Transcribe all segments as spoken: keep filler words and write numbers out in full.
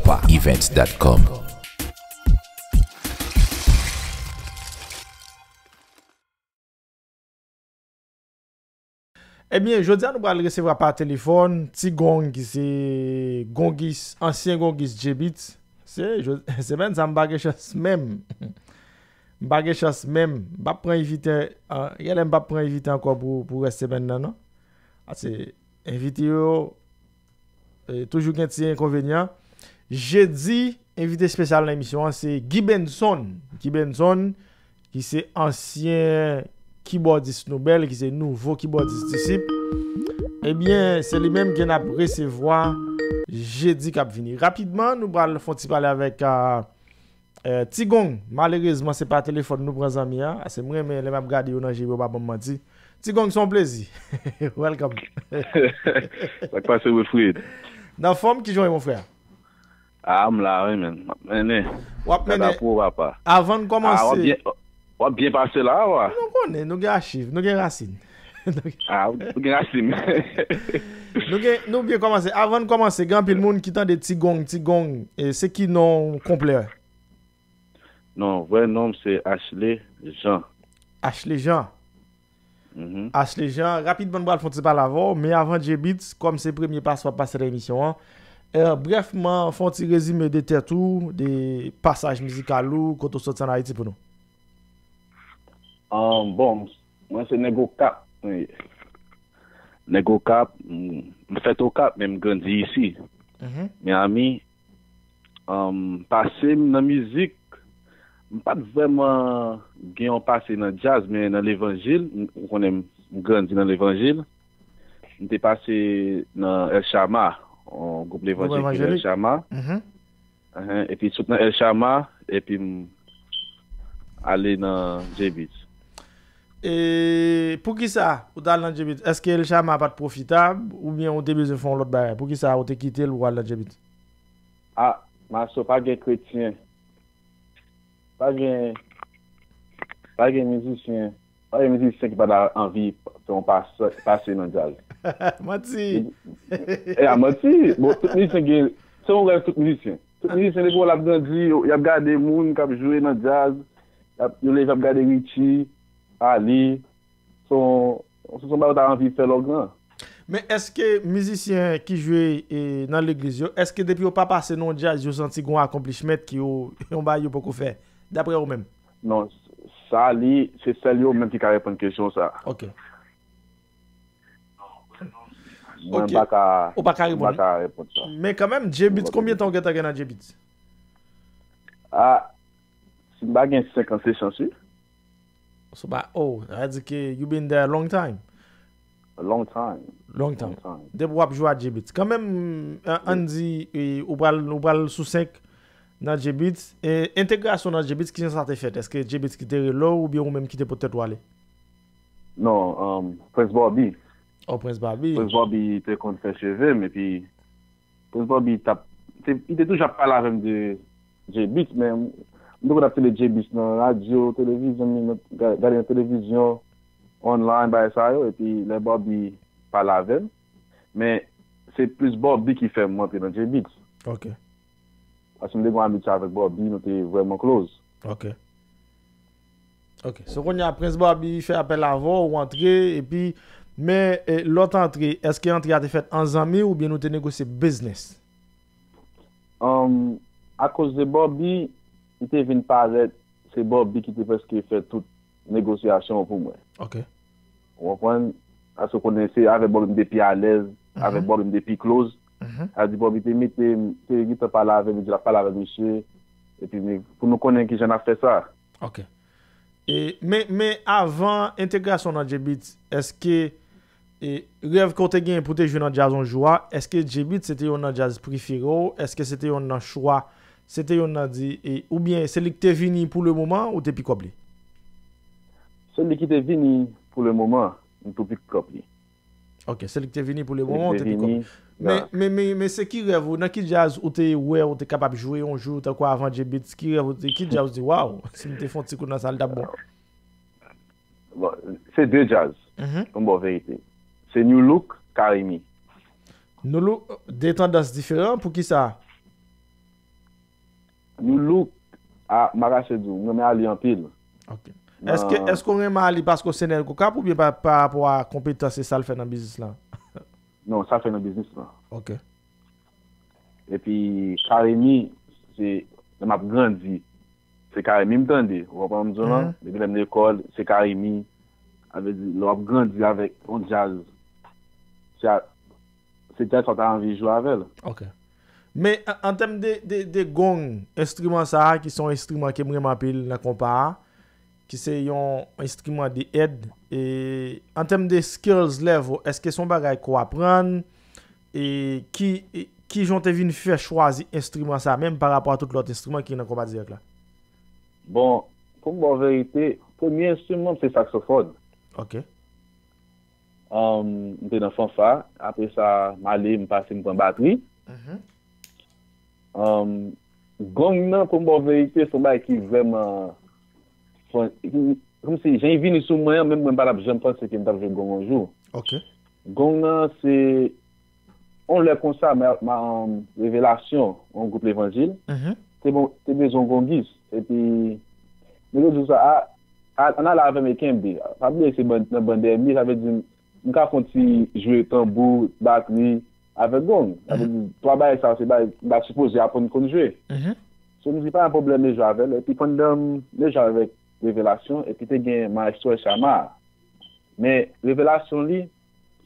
pa events dot com. Ebyen, jodi a nou pral resevwa pa telefòn Ti Gong ki se gongis, ansyen gongis J-Beatz. Se, semèn sa m pa gen chans menm. M pa gen chans menm. M p ap pran envite, genlè m p ap pran envite ankò pou, pou rès semèn nan, non. Paske envite yo, e, toujou gen ti enkonvenyan. Jedi, envite espesyal nan emisyon an se Guy Benson. Guy Benson, ki se ansyen kibòdis Noubèl, ki se nouvo kibòdis Disip. Ebyen, se li menm ke n ap resevwa jedi k ap vini. Rapidman, nou pral fè yon ti pale avèk, a, e, Ti Gong. Malerezman, se pa telefòn nou pran zanmi an. Ase m renmen lè m ap gade yo nan je yo, pa ban m manti. Ti Gong, se yon plezi. Welcome. Sa k pase, Wilfrid? Nan fòm, kijan w ye, mon frè? A, m la, wi, men. M ap mennen. W ap mennen. Tata pou papa. Avan n kòmanse. A, w ap byen, w ap byen pase la, wa. Nou konnen, nou gen achiv, nou gen rasin. A, nou gen rasin. Nou gen, nou byen kòmanse. Avan n kòmanse, gen anpil moun ki tande Ti Gong, Ti Gong. E se ki non konplè? Non, vrè non m se Ashley Jean. Ashley Jean. Mhm. Ashley Jean, rapidman, nou pral fè yon ti pale avè w, men avan J-Beatz, kòm se premye pasaj w ap pase nan emisyon an, e, brèfman, fè yon ti rezime de tèt ou, de pasaj mizikal ou, kote w soti ann Ayiti pou nou. Ahn, bon, mwen se nèg Okap, mwen ye. Nèg Okap, m, m fèt Okap, men m grandi isi. Mhm. Miami, Ahn, pase m nan mizik, m pa t vrèman gen yon pase nan djaz, men nan levanjil, m, ou konnen m, m grandi nan levanjil. M te pase nan El Shama, yon gwoup levanjil ki rele El Shama. Mhm. Ehe, epi sot nan El Shama, epi m ale nan J-Beatz. E poukisa ou t al nan J-Beatz? Èske El Shama pa t pwofitab, oubyen ou te bezwen fè yon lòt bagay? Poukisa ou te kite l pou w al nan J-Beatz? A, Maso, pa gen kretyen. Pa gen, pa gen mizisyen. Pa gen mizisyen ki pa ta anvi fè yon pas, pase nan djaz. Manti. E a manti. Bon, tout mizisyen gen, se yon rèv tout mizisyen. Tout mizisyen, depi w ap grandi, yo, y ap gade moun k ap jwe nan djaz, y ap, yo leve ap gade Richie, Ali. Se yon, se yon bagay ou ta anvi fè lè w gran. Men èske mizisyen ki jwe, e, nan legliz yo, èske depi yo pa pase nan yon djaz, yo santi gen yon akonplisman ki yo, yon bagay yo poko fè, daprè ou menm? Non, sa li, se sèl yo menm ki ka reponn kesyon sa. Ok. Mwen pa ka, ou pa ka reponn. Mwen pa ka reponn sa. Men kanmenm, J-Beatz, konbyen tan ou gentan gen nan J-Beatz? A, si m pa gen senk an, se chans, wi. So, ba, oh, sa vle di ke you been there a long time. A long time. Long time. Long time. Depi w ap jwe a J-Beatz. Kanmenm, an, ann di, e, ou pral, ou pral sou senk nan J-Beatz. E, entegrasyon nan J-Beatz, kijan sa te fèt? Èske J-Beatz ki te rele w oubyen ou menm ki te pot tèt ou ale? Non, um, Prince Bobby. Oh, Prince Bobby. Prince Bobby te konn fè cheve m, epi Prince Bobby t ap, te, li te toujou ap pale avè m de J-Beatz, men m te konn ap tande J-Beatz nan radyo, televizyon, m ga-, gade nan televizyon, online, bagay sa yo, epi lè Bobby pale avè m, men se plis Bobby ki fè m rantre nan J-Beatz. Ok. Paske m te gen yon amitye avèk Bobby, nou te vrèman close. Ok. Ok. So, kounye a, Prince Bobby fè apèl avè w, ou antre, epi, men, e, lè w t antre, èske antre a te fèt an zanmi oubyen nou te negosye business? Um, akoz de Bobby, li te vin parèt, se Bobby ki te prèske fè tout negosyasyon an pou mwen. Ok. Ou konprann? Paske w konnen se avèk Bobby m te pi alèz, mhm, avèk Bobby m te pi close. Mhm. Sa di Bobby te mete m, te gentan pale avè m, li di l ap pale avèk misye. Epi, men, pou nou konnen kijan n ap fè sa. Ok. E, men, men avan entegrasyon nan J-Beatz, èske, e, rèv ke w te genyen pou w te jwe nan djaz yon jou a, èske J-Beatz se te youn nan djaz prefere w? Èske se te youn nan chwa, se te youn nan di, e, oubyen se li ki te vini pou le moman ou te pick up li? Se li ki te vini pou le moman, m tou pick up li. Ok, se li ki te vini pou le moman, ou te pick up. Men, men, men, men se ki rèv ou, nan ki djaz ou te wè ou te kapab jwe yon jou, tankou avan J-Beatz, ki rèv ou te, ki djaz ou di, waw, si m te fè yon ti kou nan sa, l t ap bon? Bon, se de djaz, pou m ba w verite. Se Nu Look, Carimi. Nu Look, de tandans diferan, poukisa? New Look, a, m pa kache di w, m renmen Ali anpil. Ok. Èske, èske w renmen Ali paske w se nèg Okap oubyen pa, pa rapò a konpetans e sa l fè nan biznis lan? Non, sa l fè nan biznis lan. Ok. Epi Carimi, se lè m ap grandi, se Carimi m tande. Ou konprann m di w lan? Depi lè m lekòl, se Carimi. Sa vle di, lè w ap grandi avèk yon djaz, se a, se djaz sa w ta anvi jwe avè l. Ok. Men an, an tèm de, de, de gong, enstriman sa a, ki se yon enstriman ke m renmen anpil nan konpa a, ki se yon enstriman de èd, e an tèm de skills level, èske se yon bagay ke w aprann? E ki, e ki jan w te vin fè chwazi enstriman sa a menm pa rapò a tout lòt enstriman ki nan konpa dirèk la? Bon, pou m ba w verite, premye enstriman m se saksofòn. Ok. Um, m te nan fanfa. Apre sa, m ale, m pase, m pran batri. Mhm. Um, gong nan, pou m ba w verite, se yon bagay ki vrèman, ki, kòmsi, jan l vini sou mwen an, menm mwen m pa t ap janm panse ke m t ap jwe gong yon jou. Ok. Gong nan, se yon lè konsa, ma, ma, um, Revelasyon, yon gwoup levanjil, Mhm. te, bon, te bezwen yon gongis. Epi, nèg yo di sa, a, a, ann ale avè m e kenbe. Pa bliye se ban, nan bann dènye, sa vle di, m ka fè yon ti jwe tanbou, batri, avèk gong. Sa vle di, twa bagay sa, se bagay m pa sipoze aprann konn jwe. Mhm. So, m di, pa gen pwoblèm, m jwe avè l. Epi, pandan m jwe avèk Revelasyon, epi te gen Maestro Chama. Men, Revelasyon li,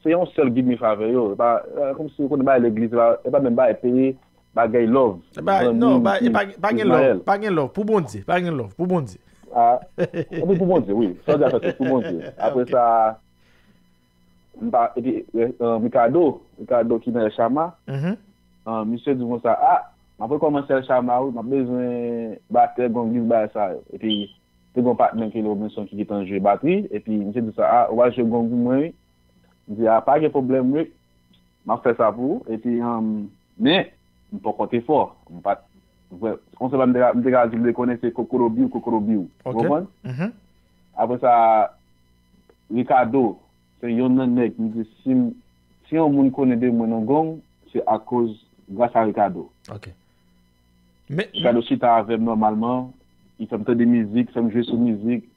se yon sèl gid m fè avè yo. E pa, e, kòmsi ou konn bagay legliz la, e pa menm bagay peye, bagay love. E pa, non, pa, e pa, pa gen love, pa gen love pou Bondye, pa gen love pou Bondye. Ah, epi pou Bondye, wi. Sa w di a fèt, se pou Bondye. Apre sa, m pa, epi, eh, Ricardo, Ricardo ki nan El Chama, Mhm. eh, misye di konsa, ah, m ap rekòmanse El Chama, wi, m ap bezwen batè, gong, gis, bagay sa yo. Epi, te gen yon patnè m ki rele Robinson ki gentan jwe batri, epi misye di sa, ah, ou va jwe gong pou mwen, wi. M di, ah, pa gen pwoblèm, wi. M ap fè sa pou ou. Epi, um, men, m poko te fò. M pa t vre. Yon sèl bagay m te ka, m te ka di, m te konnen se kokorobiw, kokorobiw. Ou Ok. Konprann? Mhm. Apre sa, Ricardo, se youn nan nèg, m di, si m, si yon moun konnen de mwen nan gong, se akoz, gras a Ricardo. Ok. Men, Ricardo chita avè m nòmalman, li fè m tande mizik, fè m jwe sou mizik,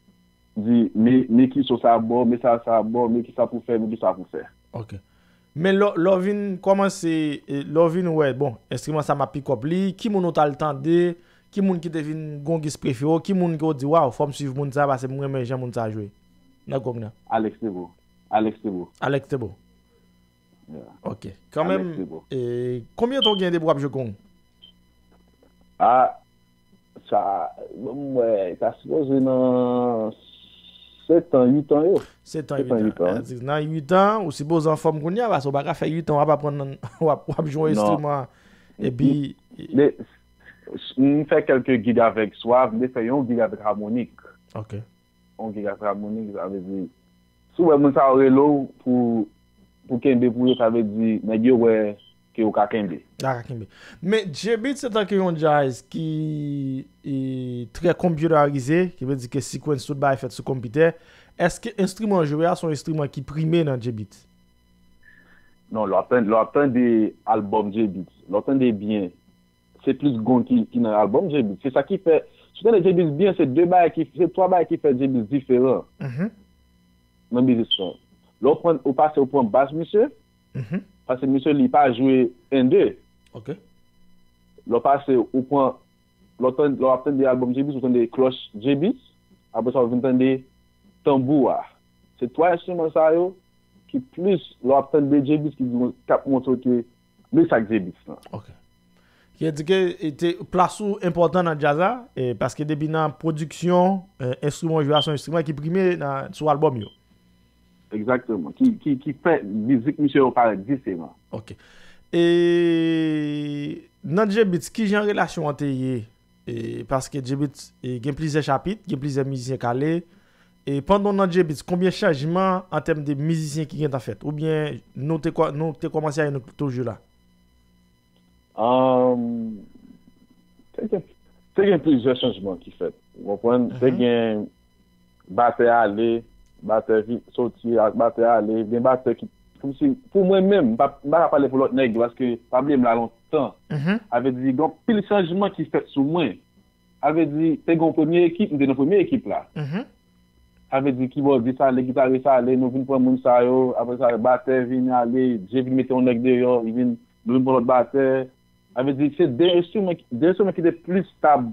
di, men, men ki so sa bò, men sa sa bò, men ki sa pou fè, men ki sa pou fè. Ok. Men lè, lè w vin kòmanse, e, lè w vin wè, bon, enstriman sa m ap pick up li, ki moun ou t al tande, ki moun ki te vin gongis prefere w, ki moun ke w di, waw, fò m swiv moun sa, paske m renmen jan moun sa jwe nan gong nan? Alex Tebo. Alex Tebo. Alex Tebo. Yeah. Ok. Kanmenm, Alex Tebo. E, konbyen tan w gen depi w ap jwe gong? Ah, sa, mwen, sa sipoze nan sèt an, uit an yo. Sèt an, Sèt an, uit uit an, an. Nan uit an, ou sipoze anfòm kounye a, paske w pa ka fè uit an, w ap aprann nan, w ap, w ap jwe yon Non. enstriman. Epi, Men, m fè kèlke gig avèk Suave, m te fè yon gig avèk Harmonik. ok. Yon gig avèk Harmonik, sa vle di, si w wè moun sa yo rele w pou, pou kenbe pou yo, sa vle di, nèg yo wè ke w ka kenbe. Ka kenbe. Men J-Beatz se tanke yon djaz ki e, trè konpyotarize, ki vle di ke sequence tout bagay fèt sou konpitè. Èske enstriman w jwe a se yon enstriman ki prime nan J-Beatz? Non, lè w ap tande, lè w ap tande albòm J-Beatz, lè w tande byen, se plis gong ki, ki nan albòm J-Beatz. Se sa ki fè, si w tande J-Beatz byen, se de bagay ki, se twa bagay ki fè J-Beatz diferan Mhm. nan biznis lan. Lè w pran, ou pase, ou pran bas misye, Mhm. paske misye li pa jwe en de. Ok. Lè w pase, ou pran, lè w tande, lè w ap tande albòm J-Beatz, ou tande klòch J-Beatz, apre sa, ou vin tande tanbou a. Se twa enstriman sa yo ki plis, lè w ap tande J-Beatz ki di, k ap montre w ke men sa k J-Beatz lan. Ok. Ki vle di ke e, te, plas ou enpòtan nan djaz la, e, paske depi nan pwodiksyon, e, enstriman w jwe a se yon enstriman ki prime nan, sou albòm yo. Egzakteman. Ki, ki, ki fè mizik misye yo parèt diferan. Ok. E nan J-Beatz, ki jan relasyon an te ye? E, paske J-Beatz, e, gen plizyè chapit, gen plizyè mizisyen k ale. E pandan w nan J-Beatz, konbyen chanjman an tèm de mizisyen ki gentan fèt? Oubyen nou te, kò- nou te kòmanse avè nou toujou la? Um, te gen, te gen plizyè chanjman ki fèt. Ou konprann? Te Mhm. gen batè ale, batè vi- soti, ak batè ale, gen batè ki, kòmsi, pou mwen menm, m pa, m pa ka pale pou lòt nèg yo, paske pa bliye m la lontan. Mhm. Sa vle di, gen pil chanjman ki fèt sou mwen. Sa vle di, te gen yon premye ekip, m te nan premye ekip la. Mhm. Sa vle di, kibòdis ale, gitarist ale, nou vin pran moun sa yo, apre sa, batè vin ale, Dje vin mete yon nèg deyò, li vin, nou vin pran lòt batè. Sa vle di, se de enstriman, de enstriman ki te plis stab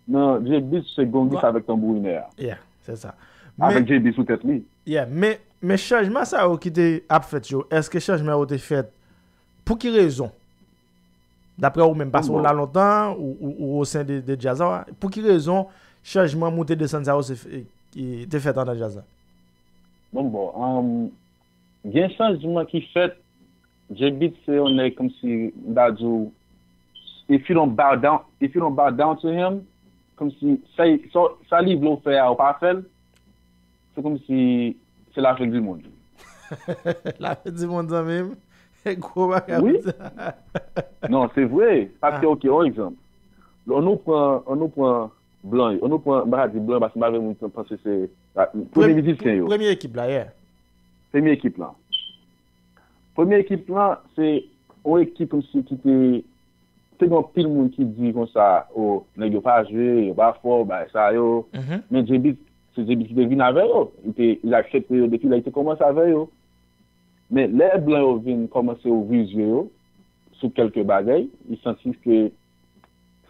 nan Dje Beatz, se gongis avèk tanbourinè a. Yeah, se sa. Avèk Dje Beatz sou tèt li. Yeah, men, men chanjman sa yo ki te ap fèt yo, èske chanjman yo te fèt pou ki rezon? Daprè ou menm, paske ou la lontan, ou, ou, ou o sen de, de djaz la, pou ki rezon chanjman moute desann sa yo se, e, e, te fèt anndan djaz la? Bon, bon, um, gen chanjman ki fèt. Dje Beatz se yon nèg kòmsi, m ta di w, if you don't bow down, if you don't bow down to him, kòmsi sa, sa, sa li vle w fè a, ou pa fè l, se kòmsi se la fin du monde. La fin du monde, zanmi m. Gwo bagay. Wi. Non, se vre. Paske, ok, yon egzanp. An nou pran, an nou pran blan yo. An nou pran, m pa ka di blan yo, paske m pa vle moun panse se, premye mizisyen yo. Premye ekip la, yeah. Premye ekip la. Premye ekip lan, se yon ekip kòmsi ki te, te gen anpil moun ki di konsa, o, nèg yo pa jwe, yo pa fò, bagay sa yo. Mhm. Men Dje Beatz, se Dje Beatz ki te vin avè yo. Li te, li aksepte yo depi lè li te kòmanse avè yo. Men lè blan yo vin kòmanse ouvri zye yo sou kèlke bagay, li santi ke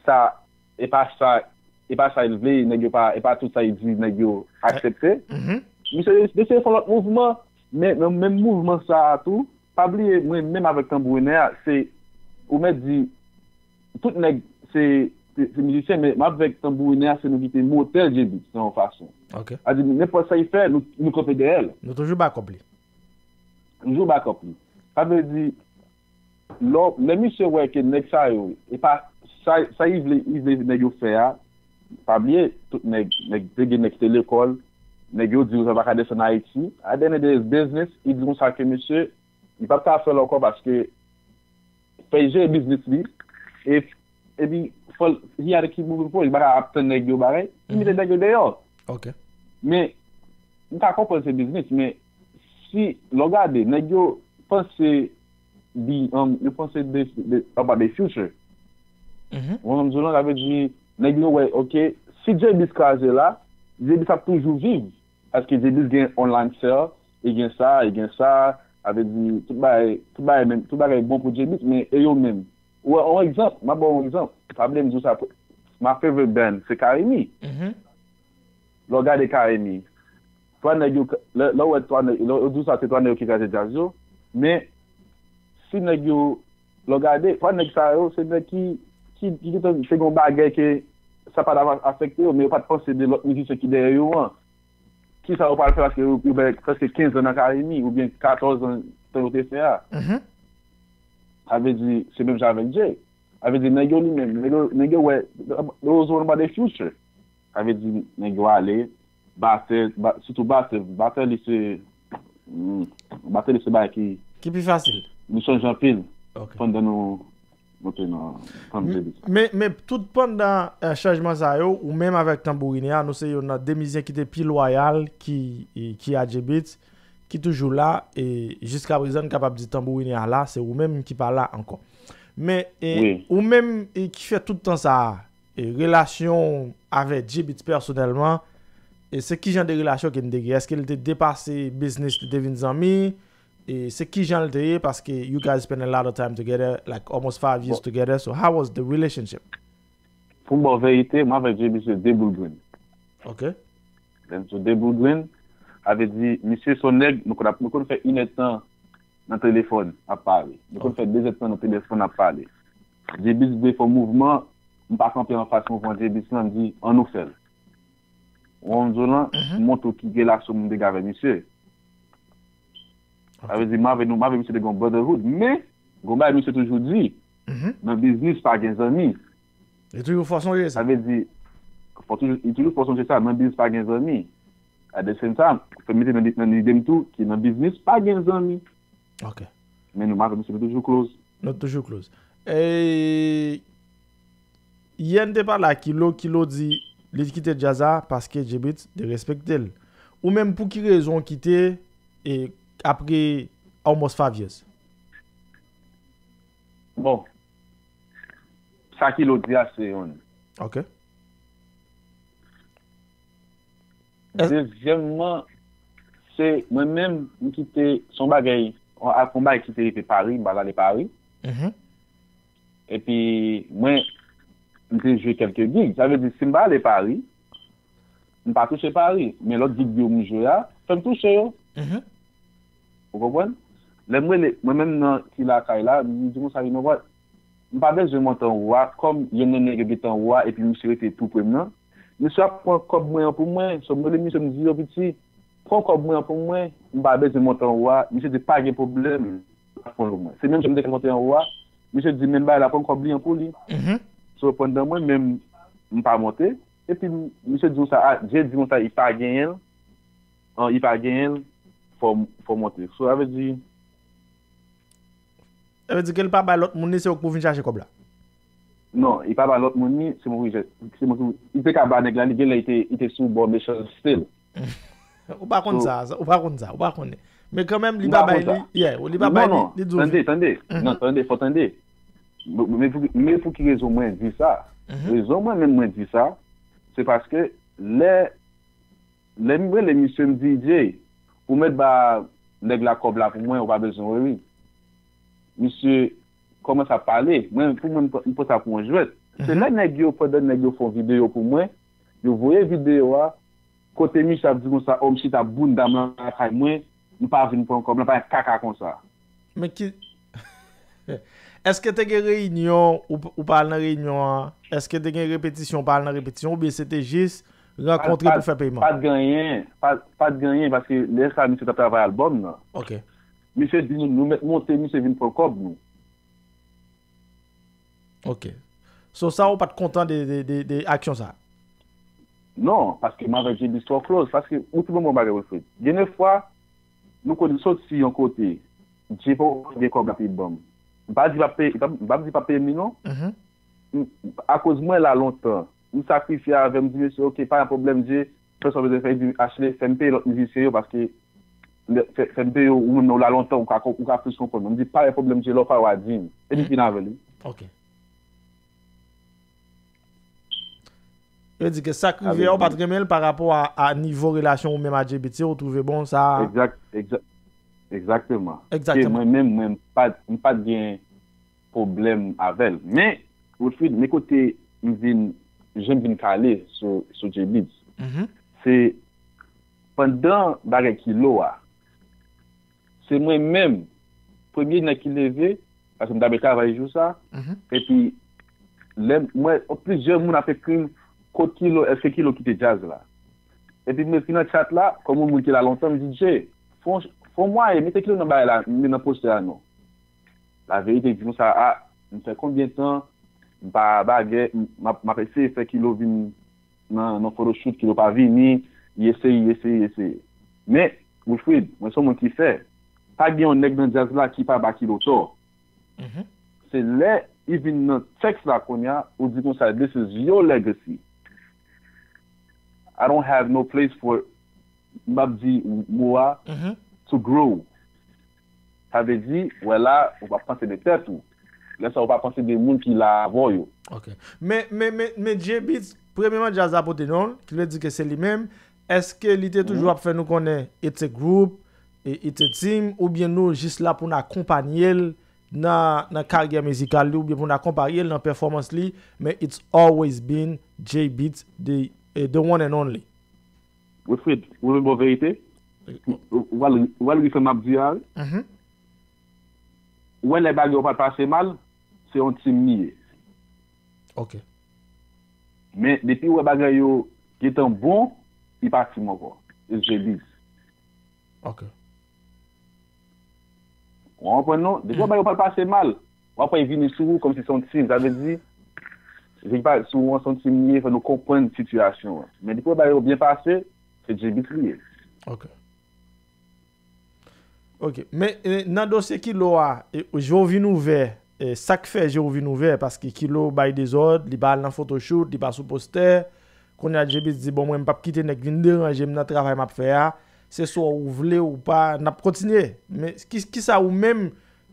sa, e pa sa, e pa sa l vle, nèg yo pa, e pa tout sa l di, nèg yo aksepte. Mhm. Misye deside fè lòt mouvman, men nan menm mouvman sa a tou, pa bliye, mwen menm avèk tanbourinè a, se, ou mèt di, tout nèg se, se, se mizisyen, men m avèk tanbourinè a, se nou ki te motè Dje Beatz nan yon fason. Ok. A di, nenpòt sa l fè, nou, nou kanpe dèyè l. Nou toujou back up li. Toujou back up li. Sa vle di, lò, lè misye wè ke nèg sa yo, e pa sa, sa li vle, li vle nèg yo fè a, pa bliye, tout nèg, nèg, te gen nèg ki te lekòl, nèg yo di yo sa pa ka desann Ayiti. At the end of the day, it's business, li di konsa ke misye, li p ap ka fè l ankò paske fè l jere biznis li, e, epi, fò l, he had to keep moving forward, li pa ka ap tann nèg yo bagay, li mete nèg yo deyò. Ok. Men, m ka konprann se biznis, men si, lè w gade, nèg yo panse, bi, um, yo panse de, de, about the future. Mhm. Ou konprann sa m di w lan, sa vle di, nèg yo wè, ok, si Dje Beatz kraze la, Dje Beatz ap toujou viv. Paske Dje Beatz gen online sale, li gen sa, li gen sa, sa vle di, tout bagay, tout bagay menm, tout bagay bon pou Dje Beatz, men e yo menm. Ou wè, yon egzanp, m ap ba w yon egzanp. Pa bliye m di w sa, my favorite band, se Karimi. Mhm. Lè w gade Karimi, twa nèg yo, lè, lè w wè twa nèg, lè w di w sa, se twa nèg yo ki kraze djaz yo, men si nèg yo, lè w gade, twa nèg sa yo, se nèg ki, ki, ki gentan, se gen yon bagay ke sa pa t ap afekte yo, men yo pa t panse de lòt mizisyen ki dèyè yo an. Kisa yo pral fè paske yo, yo gen prèske kenz an nan Karimi, oubyen katòz an tan yo te fè a. Mhm. Sa vle di, se menm jan avèk Dje. Sa vle di, nèg yo li menm, nèg yo, nèg yo wè, those one about the future. Sa vle di, nèg yo ale, batè, ba, sitou batè, batè li se, hmm, batè li se bagay ki, ki pi fasil. Nou chanje anpil. Ok. Pandan nou, nou te nan, pandan nou te. Men, men tout pandan, eh, chanjman sa yo, ou menm avèk tanbourinè a, nou se youn nan de mizisyen ki te pi lwayal, ki, ki a Dje Beatz, ki toujou la, e jiska prezan, n kapab di tanbourinè a la, se ou menm ki pa la ankò. Men, e, wi, ou menm, e, ki fè tout tan sa a, e, relasyon w avèk Dje Beatz pèsonèlman, e se ki jan de relasyon ke n te gen? Èske l te depase biznis, nou te vin zanmi? E se ki jan l te ye? Paske you guys spend a lot of time together, like almost five years together. So how was the relationship? Pou m ba w verite, mwen avèk Dje Beatz se de boul grenn. Ok. Lè m di w de boul grenn, sa vle di, misye se yon nèg, nou konn ap, nou konn fè inèdtan nan telefòn ap pale. Nou konn fè dezèdtan nan telefòn ap pale. Dje Beatz vle fè mouvman, m pa kanpe anfas mouvman Dje Beatz lan, m di, "An nou fè l." Ou konprann sa m di w lan, m montre w ki relasyon m te gen avèk misye. Sa vle di, m avèk nou, m avèk misye te gen yon brotherhood, men, gen yon bagay misye toujou di, nan biznis pa gen zanmi. Li toujou fè w sonje sa. Sa vle di, fò toujou, li toujou fè w sonje sa, nan biznis pa gen zanmi. At the same time, fè m mete nan, nan lide m tou, ki nan biznis pa gen zanmi. Ok. Men nou, m avèk misye, nou toujou close. Nou toujou close. E, yè n te pale ak Kilo, Kilo di li kite djaz la paske Dje Beatz derespekte l. Ou menm, pou ki rezon w kite, e, apre almost five years? Bon, sa Kilo di a se yon. Ok. Dezyèmman, se mwen menm, m kite, se yon bagay, yon, yon bagay ki te rive Pari, m pa t ale Pari. Mhm. Epi, mwen, m te jwe kèlke gig. Sa vle di, si m pa ale Pari, m pa touche Pari. Men lòt gig yo m jwe a, fè m touche yo. Mhm. Ou konprann? Lè m rele, mwen menm nan ki lakay la, m di konsa, you know what? M pa bezwen monte anwo a, kòm yonn nan nèg yo gentan anwo a, epi misye rete tou pre m nan. Misye ap pran kòb mwen an pou mwen, so m rele misye, m di, yo piti, pran kòb mwen an pou mwen, m pa bezwen monte anwo a. Misye di, pa gen pwoblèm, l ap pran l pou mwen. Se menm jan m te ka monte anwo a, misye di, men bagay la, pran kòb li an pou li. Mhm. So, pandan mwen menm, m pa monte, epi misye di konsa, a, Jay di konsa, li pa genyen l, an, li pa genyen l, fò, fò monte. So, sa vle di, Sa vle di ke l pa bay lòt moun li, se ou k pou vin chache kòb la. Non, li pa bay lòt moun li, se mwen ki, se mwen ki, li te ka ba nèg la, li genlè li te, li te sou bò mechanste l. Ou pa konn sa, ou pa konn sa, ou pa konnen. Men kanmenm, li pa bay li, yeah, li pa bay li, li di w vin. Tande, tande. Mhm. Non, tande, fò tande. Men, men pou, men pou ki rezon mwen di sa? Mhm. Rezon mwen menm mwen di sa, se paske lè, lè m rele misye, m di, Jay, ou mèt ba nèg la kòb la pou mwen, ou pa bezwen worry. Misye kòmanse ap pale. Mwen, pou mwen, m pran sa pou yon jwèt. Se lè nèg yo, pandan nèg yo fè yon videyo pou mwen, yo voye videyo a, kote misye ap di konsa, o, m chita bounda m lakay mwen, m pa vin pran kòb la, pa gen kaka konsa. Men ki, èske te gen reyinyon, ou, ou pa al nan reyinyon an? Èske te gen repetisyon, ou pa al nan repetisyon, oubyen se te jis rankontre pou fè peyman? Pa t gen anyen, pa, pa t gen anyen, paske lè sa, misye t ap travay albòm nan. Ok. Misye di nou, nou mèt monte, misye vin pran kòb nou. Ok. So, sa ou pa t kontan de, de, de, de aksyon sa? Non, paske m avèk Jay Beatz twò close, paske ou tout bon bagay, Wilfred. Gen de fwa, nou konn soti yon kote, Jay poko gen kòb l ap ban m. M pa di l ap peye, m pa, m pa di l ap peye m li non. Mhm. M, akoz mwen la lontan, m sakrifye avè m, m di, mesye, ok, pa gen pwoblèm, Jay, fè sa w bezwen fè, li di, Ashley, fè m peye lòt mizisyen yo, paske lè, fè, fè m peye w, ou menm nan w la lontan, ou ka, ou ka plis konprann mwen. M di, pa gen pwoblèm, Jay, lè w pare w a di m. Epi m fin avè l, wi. Ok. Yo di ke sa k rive a, ou pa t renmen l pa rapò a, a nivo relasyon ou menm a Jay Beatz yo, ou twouve bon sa. Egzak, egzak, egzakteman. Egzakteman. Ke mwen menm, mwen, m pa, m pa t gen pwoblèm avè l. Men, Wilfred, men kote m vin, jan m vin kale sou, sou Jay Beatz, mhm, se pandan bagay kilo a, se mwen menm, premye nèg ki leve, paske m t ap travay jou sa, mhm, epi lè m wè plizyè moun ap ekri m, kot Kilo, èske Kilo kite djaz la? Epi m ekri nan chat la, kòm yon moun ki la lontan, m di, Jay, fè yon, fè yon mwayen, mete Kilo nan bagay la, nan postè a non. Laverite di konsa, a, m fè konbyen tan, m pa bagay, m, m ap, m ap eseye fè Kilo vin nan, nan photoshoot, Kilo pa vini, li eseye, li eseye, li eseye. Men, Wilfred, mwen se yon moun ki fè. Pa gen yon nèg nan djaz la ki pa ba Kilo tò. Mhm. Se lè li vin nan tèks la kounye a, ou di konsa, this is your legacy. I don't have no place for, m ap di mo a, mhm, to grow. Sa vle di, wè la, ou pa panse de tèt ou. Lè sa, ou pa panse de moun ki la avè w yo. Ok. Men, men, men, men Jay Beatz, premyèman, djaz la pote non l, ki vle di ke se li menm. Èske li te toujou, mhm, ap fè nou konnen it's a group, e it's a team, oubyen nou jis la pou n akonpanye l nan, nan karyè mizikal li, oubyen pou n akonpanye l nan pèfòmans li, men it's always been Jay Beatz, the, eh, the one and only? Wilfred, ou vle bon verite? Ou, ou al, ou al refè m ap di a, wi. Mhm. Ou wè lè bagay yo pa t pase mal, se yon team li ye. Ok. Men, depi ou wè bagay yo gentan bon, li pa team ankò. It's Jay Beatz. Ok. Ou konprann non? Depi wè bagay yo pa t pase mal, w ap wè vini sou ou kòmsi se yon team. Sa vle di, vin pa sou ou an se yon team li ye, fò nou konprann sitiyasyon an. Men depi wè bagay yo byen pase, se Jay Beatz li ye. Ok. Ok. Men, eh, nan dosye Kilo a, eh, je w vin ouvè, eh, sa k fè je w vin ouvè, paske Kilo bay dezòd, li pa al nan photoshoot, li pa sou postè. Kounye a, Jay Beatz di, bon, mwen, m p ap kite nèg vin deranje m nan travay m ap fè a. Se swa ou vle ou pa, n ap kontinye. Men ki, kisa ou menm,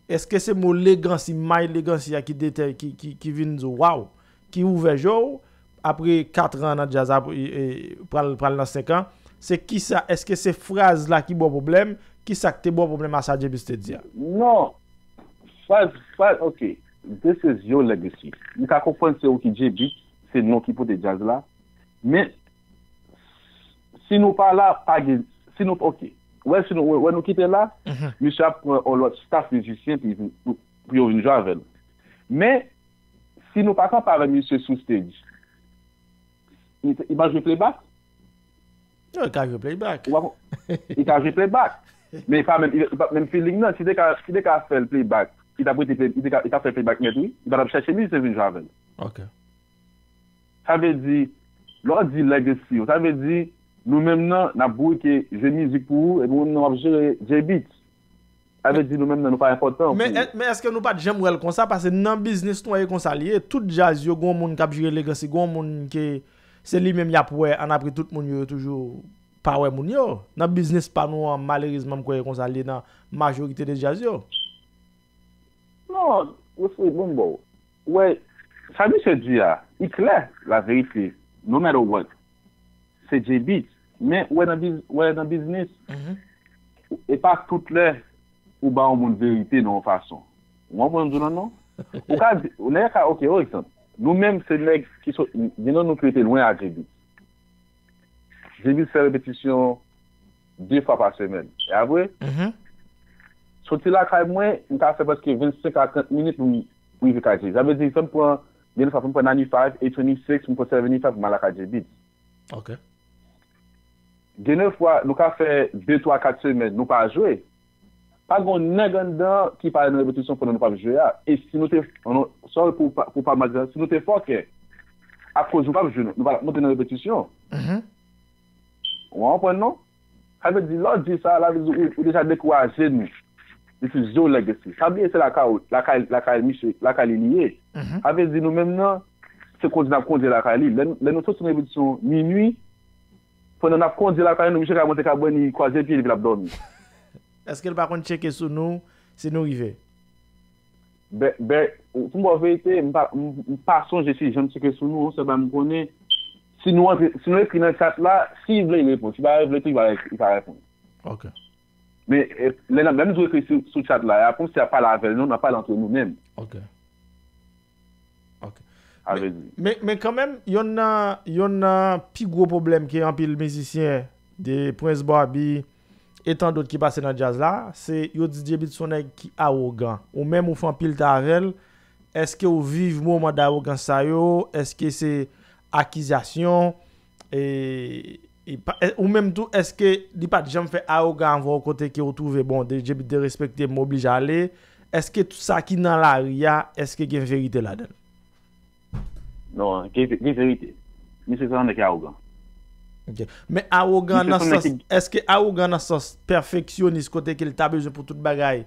èske se mo legansi, my legancy a ki detè, ki, ki, ki vin di w, waw, ki ouvè je w, apre kat an nan djaz la, e, e, pral, pral nan senk an, Se kisa, èske se fraz la ki ba w pwoblèm? Kisa k te ba w pwoblèm a sa J-Beatz te di a? Non. Fraz, fraz, ok. This is your legacy. M ka konprann se ou ki J-Beatz, se non ki pote djaz la. Men, si nou pa la, pa gen, si nou, ok. Wè, si nou, wè, wè nou kite la, misye ap pran yon lòt staff mizisyen pou, pou, pou yo vin jwe avè l. Men, si nou pa kanpe avè misye sou stage, li, li pa jwe playback? Non, li ka jwe playback. Ou pa, li ka jwe playback. Men li pa menm, li pa menm feeling nan. Si te ka, si te ka fè l playback, li t ap rete play-, li te ka, li t ap fè playback nèt, wi. Li pa t ap chèche mizisyen vin jwe avè l. Ok. Sa vle di, lè w di legacy, sa vle di, nou menm nan, n ap bouke jwe mizik pou ou, epi ou menm nan w ap jere J-Beatz. Sa vle di nou menm nan nou pa enpòtan pou ou. Men, men èske nou pa t janm wè l konsa? Paske nan biznis nou an e konsa li ye. Tout djaz yo, gen yon moun k ap jere legacy, gen yon moun ke se li menm y ap wè annapre tout moun yo, yo toujou pa wè moun yo. Nan biznis pa nou an, malerezman, m kwè e konsa li ye nan majorite de djaz yo. Non, Wilfrid, bon, bon. Wè, sa misye di a, li klè, la verite, no matter what. Se J-Beatz. Men, wè nan biz-, wè nan biznis, e pa tout lè ou ba yon moun verite nan yon fason. Ou konprann m di w la, non? Ou ka di, ou nèg ka, ok, yon egzanp. Nou menm, se nèg ki sot, gen nan nou ki rete lwen a J-Beatz. J-Beatz fè repetisyon de fwa pa semèn. E apre, soti lakay mwen, m ka fè prèske vennsenk a trant minit pou m rive kay J-Beatz. Sa vle di, fè m pran, gen de fwa, fè m pran ninety-five, eight twenty-six, m pran seventy-five pou m al lakay J-Beatz. Ok. Gen de fwa, nou ka fè de, twa, kat semèn, nou pa jwe. Pa gen yon nèg anndan ki pa nan repetisyon pandan nou p ap jwe a. E si nou te, sorry pou, pou pa mal di sa, si nou te fòkè, akoz nou p ap jwe, nou pa t ap monte nan repetisyon. Ou konprann, non? Sa vle di, lè w di sa, sa vle di ou, ou deja dekouraje nou. This is your legacy. Pa bliye se lakay ou, lakay, lakay misye, lakay li li ye. Sa vle di nou menm nan, se kondi n ap kondi lakay li. Lè, lè nou soti nan repetisyon minui, pandan n ap kondi lakay nou, misye ka monte kay Brandy, kwaze pye l epi l ap dòmi. Èske l pa konn tcheke sou nou si nou rive? Ben, ben, pou m ba w verite, m pa, m, m pa sonje si l janm tcheke sou nou, yon sèl bagay m konnen, si nou antre, si nou ekri nan chat la, si l vle, l reponn. Si l pa vle tou, li pa, li pa reponn. Ok. Men, e, lè n ap, lè nou toujou ekri sou, sou chat la, e apre si y ap pale avè l, non, n ap pale antre nou menm. Ok. Ok. Men, men, men kanmenm, yonn nan, yonn nan pi gwo pwoblèm ke anpil mizisyen, de Prince Barbie, e tandòt ki pase nan djaz la, se yo di J-Beatz se yon nèg ki awogan. Ou menm ou fè anpil tan avè l, èske w viv moman dawogans sa yo? Èske se akizasyon? E, e pa, e, ou menm tou, èske li pa t janm fè awogan avè w kote ke w twouve, bon, de, J-Beatz derespekte m, m oblije ale? Èske tout sa ki nan lari a, èske gen verite ladan l? Non, gen, gen verite. Misye se yon nèg ki awogan. Ok. Men awogan nan sans, èske awogan nan sans pèfeksyonis kote ke l ta bezwen pou tout bagay,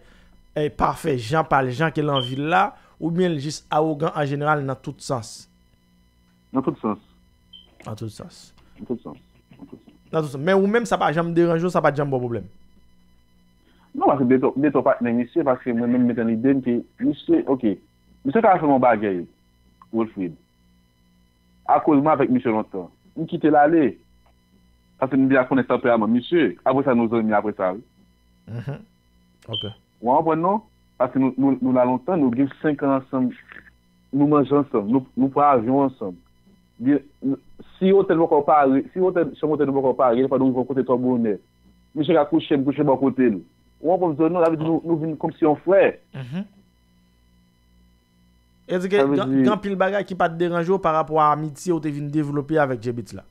eh, pafè jan pa l, jan ke l anvi l la, oubyen l jis awogan an jeneral nan tout sans? Nan tout sans. Nan tout sans. Nan tout sans. Nan tout sans. Nan tout sans. Men ou menm, sa pa janm deranje w, sa pa t janm ba w pwoblèm? Non, paske de twa, de twa patnè misye, paske mwen menm, m met nan lide m ke misye, ok, misye ka fè m yon bagay, Wilfrid. Akoz mwen avèk misye lontan. M kite l ale. Paske m deja konnen tanperaman misye. Apre sa, nou zanmi apre sa, wi. Mhm. Ok. Ou konprann, non? Paske nou, nou, nou la lontan, nou gen senk an ansanm, nou manje ansanm, nou, nou pran avyon ansanm. Gen, si otèl poko pare, si otèl, chanm otèl nou poko pare, gen fwa nou rive yon kote twò bonè. Misye ka kouche, m kouche bò kote l. Ou konprann, non? Sa vle di nou, nou vin kòmsi yon frè. Mhm. E di ke gen, gen anpil bagay ki pa t deranje w pa rapò a amitye w te vin devlope avèk J-Beatz la?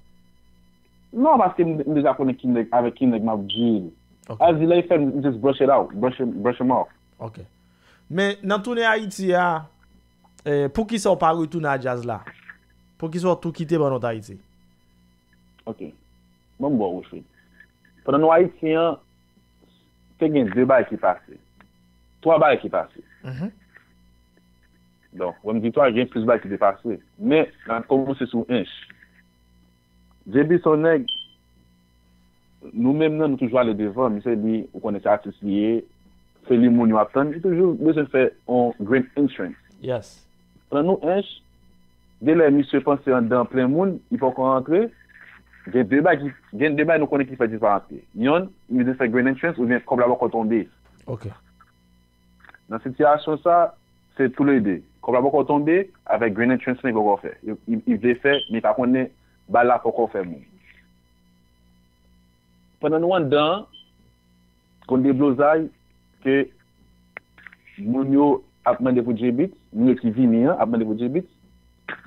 Non, paske m, m deja konnen ki nèg, avèk ki nèg m ap dil. Ok. Sa vle di, lè l fè m, m just brush it out, brush him, brush him off. Ok. Men nan tounen Ayiti a, eh, poukisa w pa retounen a djaz la? Poukisa w tou kite bannòt Ayiti? Ok. Ban m ba w, Wilfrid. Pandan nou Ayiti an, te gen de bagay ki pase. Twa bagay ki pase. Mhm. Donk, lè m di twa, gen plis bagay ki te pase. Men, n ap kòmanse sou Ench. J-Beatz se yon nèg, nou menm nan, nou toujou ale devan. Misye, li, ou konnen se atis li ye. Se li moun yo ap tann. Li toujou bezwen fè yon grand entrance. Yes. Pandan nou Ench, de lè misye panse anndan plen moun, li poko rantre. Gen de bagay ki, gen de bagay nou konnen ki fè disparate. Yonn, li vle fè grand entrance oubyen kòb la poko tonbe. Ok. Nan sitiyasyon sa, se toulede. Kòb la poko tonbe, avèk grand entrance li poko fè. Li, li, li vle fè, men li pa konnen bal la poko fè moun. Pandan nou anndan an, gon deblozay ke moun yo ap mande pou J-Beatz, moun yo ki vini an ap mande pou J-Beatz,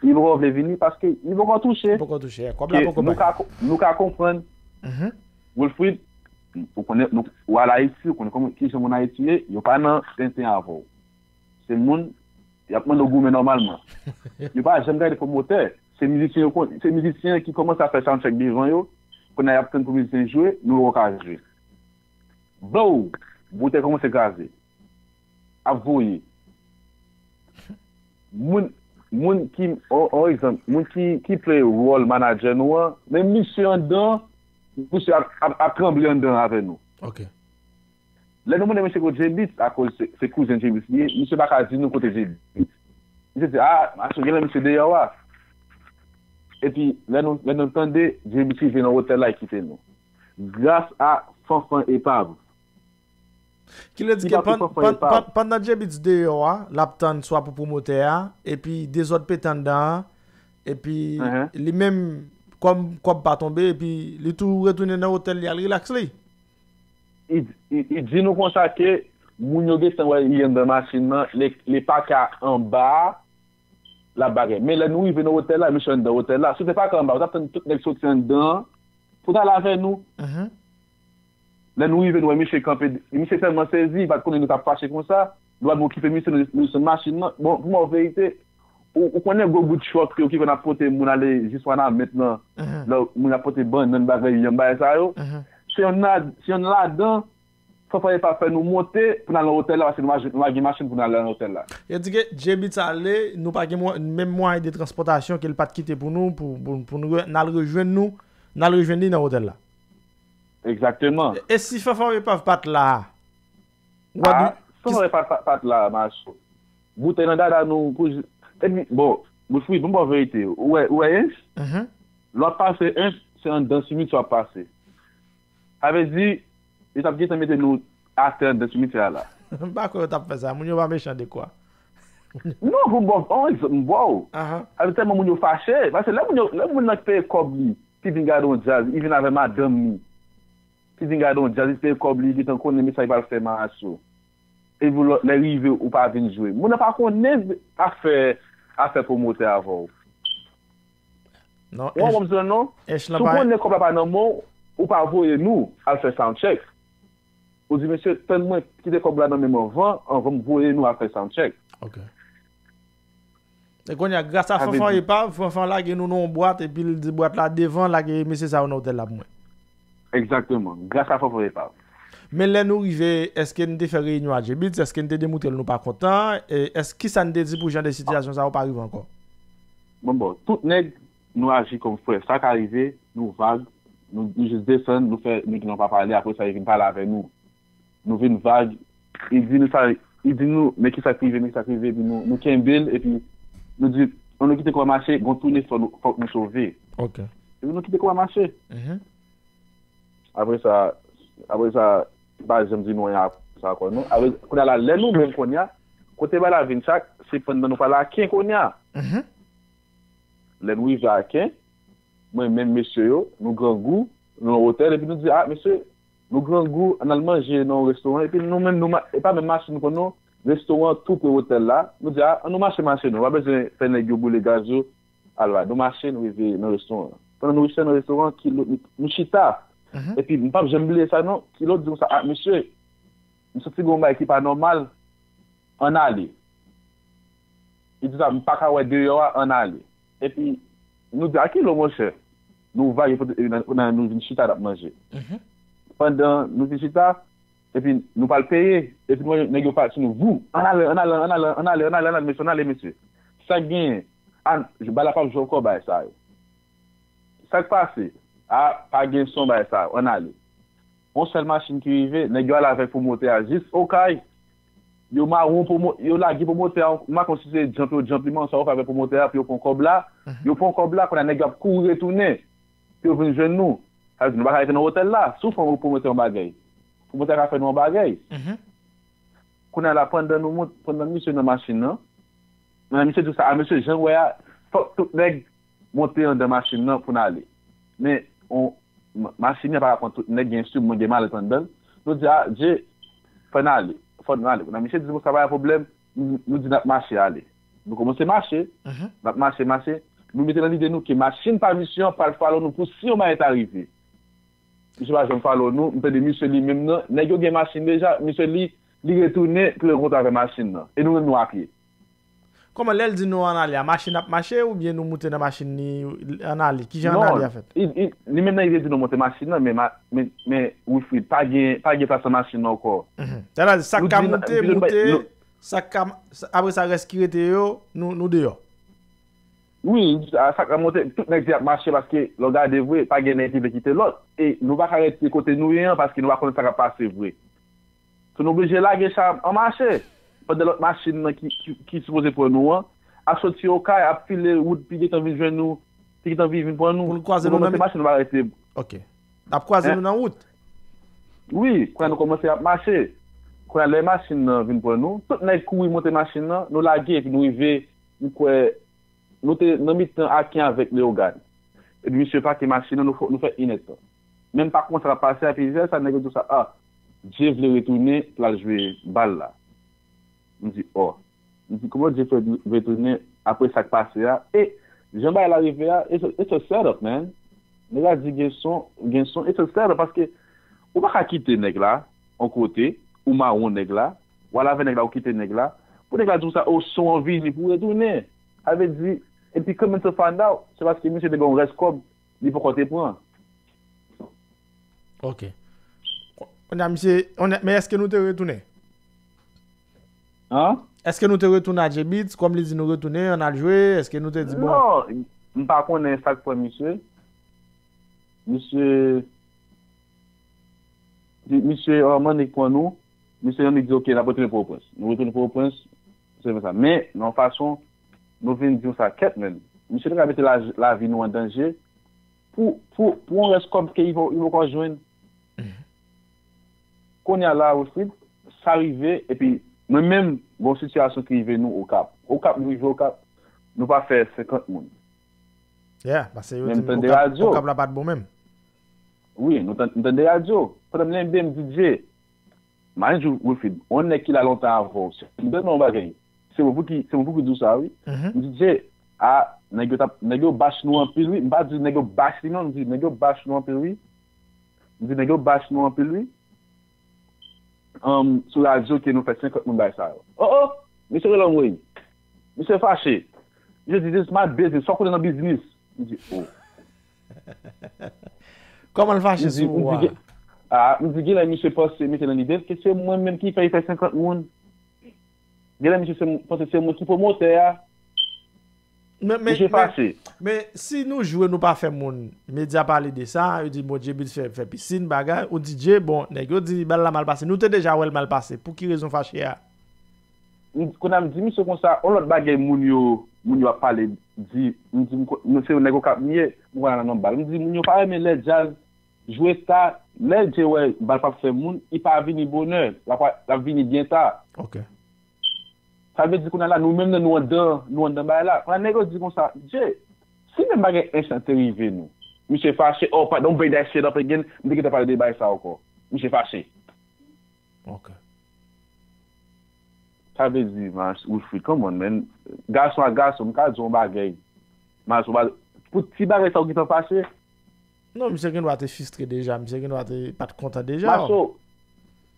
li poko vle vini paske li poko touche. Poko touche, kòb la Ke poko nou bay. ka, nou ka konprann Mhm. Wilfrid, ou konnen, nou, ou al Ayiti, ou konnen kòman, kijan moun Ayiti ye, yo pa nan tenten avè w. Se moun, y ap mande w goumen nòmalman. Yo pa janm gade pwomotè. Se mizisyen yo kon, se mizisyen ki kòmanse ap fè soundcheck devan yo. Kounye a y ap tann pou mizisyen jwe, nou poko ka jwe. Blow! Boutèy kòmanse kraze. Ap voye. Moun, moun ki, on, on egzanp, moun ki, ki play wòl manadjè nou an, menm misye anndan, misye ap, ap, ap tranble anndan avè nou. Ok. Lè nou mande misye kote J-Beatz, akoz se, se kouzen J-Beatz li ye, misye pa ka di nou kote J-Beatz. Misye di, a, mache, genlè misye deyò a. Epi, lè nou, lè nou tande, J-Beatz rive nan otèl la, li kite nou. Gras a Fanfan Epav. Ki vle di Li ke pa pan- tou pan- pa- pan- pandan J-Beatz deyò a, l ap tann swa pou pwomotè a, epi dezòd pete anndan an, epi Mhm. li menm, kòm kòb pa tonbe, epi li tou retounen nan otèl li al rilaks li. Li, li, li di nou konsa ke moun yo gentan wè li anndan machin nan, le, le paka anba a, l ap bagay. Men lè nou rive nan otèl la, misye anndan otèl la. Si w te paka anba, ou t ap tann tout nèg soti anndan an pou t al avè nou. Mhm. Lè nou rive, nou wè misye kanpe, misye tèlman sezi, li pa t konnen nou t ap fache konsa. Nou pa t okipe misye, nou, nou desann machin nan. Bon, pou mwen verite, ou, ou konnen gwo bout chòk yo ki konn ap pote moun ale jis Wanament nan, Mhm. lè moun ap pote bannann, bagay, yanm, bagay sa yo. Mhm. Se yonn la, se yonn ladan, Fanfan Epav fè nou monte pou n al nan otèl la, paske nou pa, nou pa gen machin pou n al nan otèl la. Yo di ke J-Beatz ale, nou pa gen mwa- menm mwayen de transpòtasyon ke l pa t kite pou nou, pou, pou, pou nou re- n al rejwenn nou, n al rejwenn li nan otèl la. Egzakteman. E si Fanfan Epav pa t la a? W ap Ah, di- Fanfan Epav pa, pa, pa t la, macho. Boutèy nan dada nou, pou, epi, bon, Wilfrid, bon, bon verite. Ou wè, ou wè Ench? Mhm. Lè w ap pase Ench, se anndan simityè w ap pase. Sa vle di, yo t ap gentan mete nou atè anndan simityè a la. M pa kwè yo t ap fè sa. Moun yo pa mechan dekwa. Non, pou m ba w, on egzanp, m ba w. Aha. Avèk tèlman moun yo fache, paske lè moun yo, lè moun nan peye kòb li, li vin gade yon djaz, li vin avè madanm li. Li vin gade yon djaz, li peye kòb li, li gentan konnen men sa li pral fè macho. Epi lè, lè rive, ou pa vin jwe. Moun nan pa konnen afè, afè pwomotè avè w. Non, Ou wè m di non? Ench Si lan w pa. konnen kòb la pa nan men w, ou pa voye nou al fè soundcheck. Ou di, mesye, tann mwen kite kòb la nan men m anvan, anvan m voye nou al fè soundcheck. Ok. E kounye a, gras a Sa vle Fanfan di- Epav, Fanfan lage nou nan yon bwat, epi l di bwat la devan, lage mesye sa yo nan otèl la pou mwen. Egzakteman. Gras a Fanfan Epav. Men lè nou rive, èske n te fè reyinyon a J-Beatz? Èske n te demontre l nou pa kontan? E èske, kisa n te di pou jan de sitiyasyon sa yo pa rive ankò? Bon, bon, tout nèg, nou aji kòm frè. Sa ka rive, nou vag, nou, nou jis desann, nou fè, nou di nou pa pale, apre sa, li vin pale avè nou. Nou vin vag, li di nou sa, li di nou, men kisa k rive, men kisa k rive, epi nou, nou kenbe l, epi nou di, an nou kite kò a mache, gon tou nèf fò nou, fòk nou sove. Ok. Epi nou kite kò a mache. Mhm. Apre sa, apre sa, li pa janm di nou anyen apre sa ankò, non. Apre, kounye a la, lè nou menm kounye a, kote bagay la vin chak, se pandan nou pral Aken kounye a. Mhm. Lè nou rive Aken, mwen menm mesye yo, nou grangou, nou nan otèl, epi nou di, a, mesye, nou grangou, ann al manje nan yon restoran, epi nou menm, nou, ma- e pa menm machin nou pran non, restoran tou pre otèl la, nou di, a, ann nou mache, mache, nou pa bezwen fè nèg yo boule gaz yo, al la, nou mache, nou rive nan restoran. Pandan nou rive nan restoran, Kilot, nou, nou chita. Mhm. Epi, m p ap janm bliye sa, non, Kilot di konsa, a, mesye, m santi gon bagay ki pa nòmal, ann ale. Li di sa, m pa ka wè deyò a, ann ale. Epi, nou di, a Kilot, monchè, nou vage, pote, nan, nan, nou vin chita, n ap manje. Mhm. Pandan nou vin chita, epi nou pral peye, epi nou wè nèg yo pati nou, vou, ann ale, ann ale, ann ale, ann ale, ann ale, ann ale, mesye, ann ale, mesye. Sa k genyen? A, bagay la p ap jwe ankò, bagay sa yo. Sa k pase? A, pa gen son, bagay sa yo, ann ale. Yon sèl machin ki rive, nèg yo ale avèk pwomotè a jis Okay. Yo mawon pwomo, yo lage pwomotè a, m pa konn si se jump yo jump li, men sa yo fè avèk pwomotè a pou yo pran kòb la. Yo pran kòb la, kounye a nèg yo ap kouri retounen. pou yo vin jwenn nou. Sa vle di, nou pa ka rete nan otèl la. Si w fè yon pwomotè yon bagay, pwomotè a ka fè nou yon bagay. Kounye a la, pandan nou mont, pandan misye nan machin nan, men misye di sa, a, mesye, jan w wè a, fòk tout nèg monte anndan machin nan pou n ale. Men, on, ma- machin nan pa ka pran tout nèg, gen sib mwen, gen malèt anndan l. Nou di, a, Dje, fò n ale, fò n ale. Kounye a, misye di, bon, sa pa gen pwoblèm, nou, nou di n ap mache ale. Nou kòmanse mache, n ap mache, mache. Nou mete nan lide nou ke machin pa misye an pral follow nou pou si yon bagay ta rive. Misye pa janm follow nou, m tande misye li menm nan, nèg yo gen machin deja, misye li, li retounen pou l rankontre avè machin nan. E nou menm nou apye. Kòman lè l di nou ann ale a, machin ap mache oubyen nou moute nan machin li ann ale? Kijan ann ale a fèt? Non, li menm nan li te di nou monte machin nan, men, ma- men, men Wilfrid, pa gen, pa gen plas nan machin nan ankò. Sa vle di, sa k ka moute, moute, sa k ka, apre sa, rès ki rete yo, nou, nou deyò. Wi, sa k ka monte, tout nèg di ap mache paske lè w gade vre, pa gen nèg ki vle kite lòt. E nou pa ka rete kote nou ye an paske nou pa konnen sa k ap pase vre. So, nou oblije lage cha an mache. Pandan lòt machin nan ki, ki, ki sipoze pran nou an, ap soti Okay, ap file wout, pi gentan vin jwenn nou, pi gentan vin, vin pran nou. Pou l kwaze nou nan machin, nou pa rete. Ok. L ap kwaze nou nan wout. Wi, kounye a nou kòmanse ap mache. Kounye a lè machin nan vin pran nou, tout nèg kouri monte machin nan, nou lage, epi nou rive, m kwè, nou te nan mitan Aken avèk Leyogàn. Epi misye pake machin nan, nou fè, nou fè inèdtan. Men m pa konn sa k ap pase a, epi lè sa nèg yo di w sa, a, Dje vle retounen pou l al jwe bal la. M di, ò. M di, kòman Dje fè vle retounen apre sa k pase a? E jan bagay la rive a, it's a, it's a setup, man. Nèg la di gen son, gen son, it's a setup, paske ou pa ka kite nèg la yon kote, ou mawon nèg la, w al avè nèg la, ou kite nèg la, pou nèg la di w sa, o, son an vini pou w retounen. Sa vle di, epi come to find out, se paske misye te gen yon rès kòb li poko te pran. Ok. Kounye a, misye, men èske nou te retounen? An? Èske nou te retounen a J-Beatz? Kòm li di nou retounen, ann al jwe, èske nou te di, bon? Non, m pa konnen sa k pran misye. Misye, di, misye, an, Mannik pran nou. Misye Mannik di, ok, n ap retounen Pòtoprens. Nou retounen Pòtoprens, se sa. Men, nan yon fason, nou vin di w sa, kèt, men. Misye te ka mete la, lavi nou an danje pou, pou, pou yon rès kòb ke li poko jwenn. Kounye a la, Wilfrid, sa rive, epi mwen menm, gon sitiyasyon ki rive nou Okap. Okap, nou rive Okap, nou pa fè senkant moun. Yeah, paske yo di m Okap, Okap la pa t bon menm. Wi, nou tande radyo. Pandan m lenbe, m di Dje, Mind you, Wilfrid, yon nèg ki la lontan avè w, si m te nan yon bagay, se mwen pou ki, se mwen pou ki di w sa, wi. M di, Dje, a, nèg yo t ap, nèg yo bach nou anpil, wi. M pa di nèg yo bach li, non, m di, nèg yo bach nou anpil, wi. M di, nèg yo bach nou anpil, wi. Anm, sou radyo ke nou fè senkant moun bay sa yo. O, o! Misye rele m, wi. Misye fache. Misye di, this is my business. Sa w konnen nan biznis? M di, o. Kòman l fache sou ou a? A, m di, genlè misye panse, mete nan lide l ke se mwen menm ki fè, fè senkant moun. Genlè misye se, panse se mwen ki pwomotè a. Misye fache. Men, men, men, men si nou jwe, nou pa fè moun, medya pale de sa, yo di, bon, Dje Beatz fè, fè pisin, bagay, ou di, Dje, bon, nèg yo di bal la mal pase. Nou te deja wè l mal pase. Pou ki rezon fache a? M, kounye a m di misye konsa, yon lòt bagay moun yo, moun yo ap pale, di, m di, m ko-, m se yon nèg Okap m ye, m konn al nan bal. M di, moun yo pa renmen lè djaz jwe ta, lè Dje wè bal p ap fè moun, li pa vini bonè, l ap, l ap vini byen ta. Ok. Sa vle di kounye a la, nou menm nan nou anndan, nou anndan bagay la. Kounye a nèg yo di konsa, Dje, si menm bagay enchante rive nou, misye fache, oh, pa, don't bring that shit up again, m te gentan pale de bagay sa ankò. Misye fache. Ok. Sa vle di, man, Wilfrid, come on, man. Gason ak gason, m ka di w yon bagay. Man, sou ba-, pou ti bagay sa ou gentan fache? Non, misye gen dwa te fistre deja, misye gen dwa te pa t kontan deja. Maso,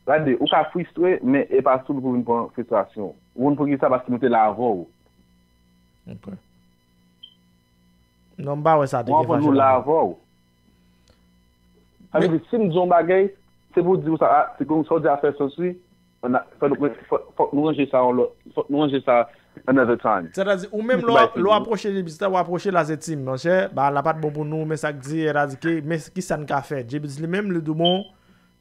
gade, ou ka fristre, men e pa sou nou pou vin pran fristrasyon. Ou konn poukisa? Paske nou te la avè w. Ok. Non, m pa wè sa te gen fache ladan. Ou konprann, nou la avè w. Sa vle di, si m di yon bagay, se pou di w sa, a, se konsa w di a fè sans, wi. Fò nou, fò, fòk nou ranje sa yon lòt, fòk nou ranje sa another time. Sètadi, ou menm lè w apwoche J-Beatz la, w apwoche l as a team, monchè, ba, la pa t bon pou nou, men sa k di, sètadi ke, men ki sa n ka fè? J-Beatz li menm, li di w, bon,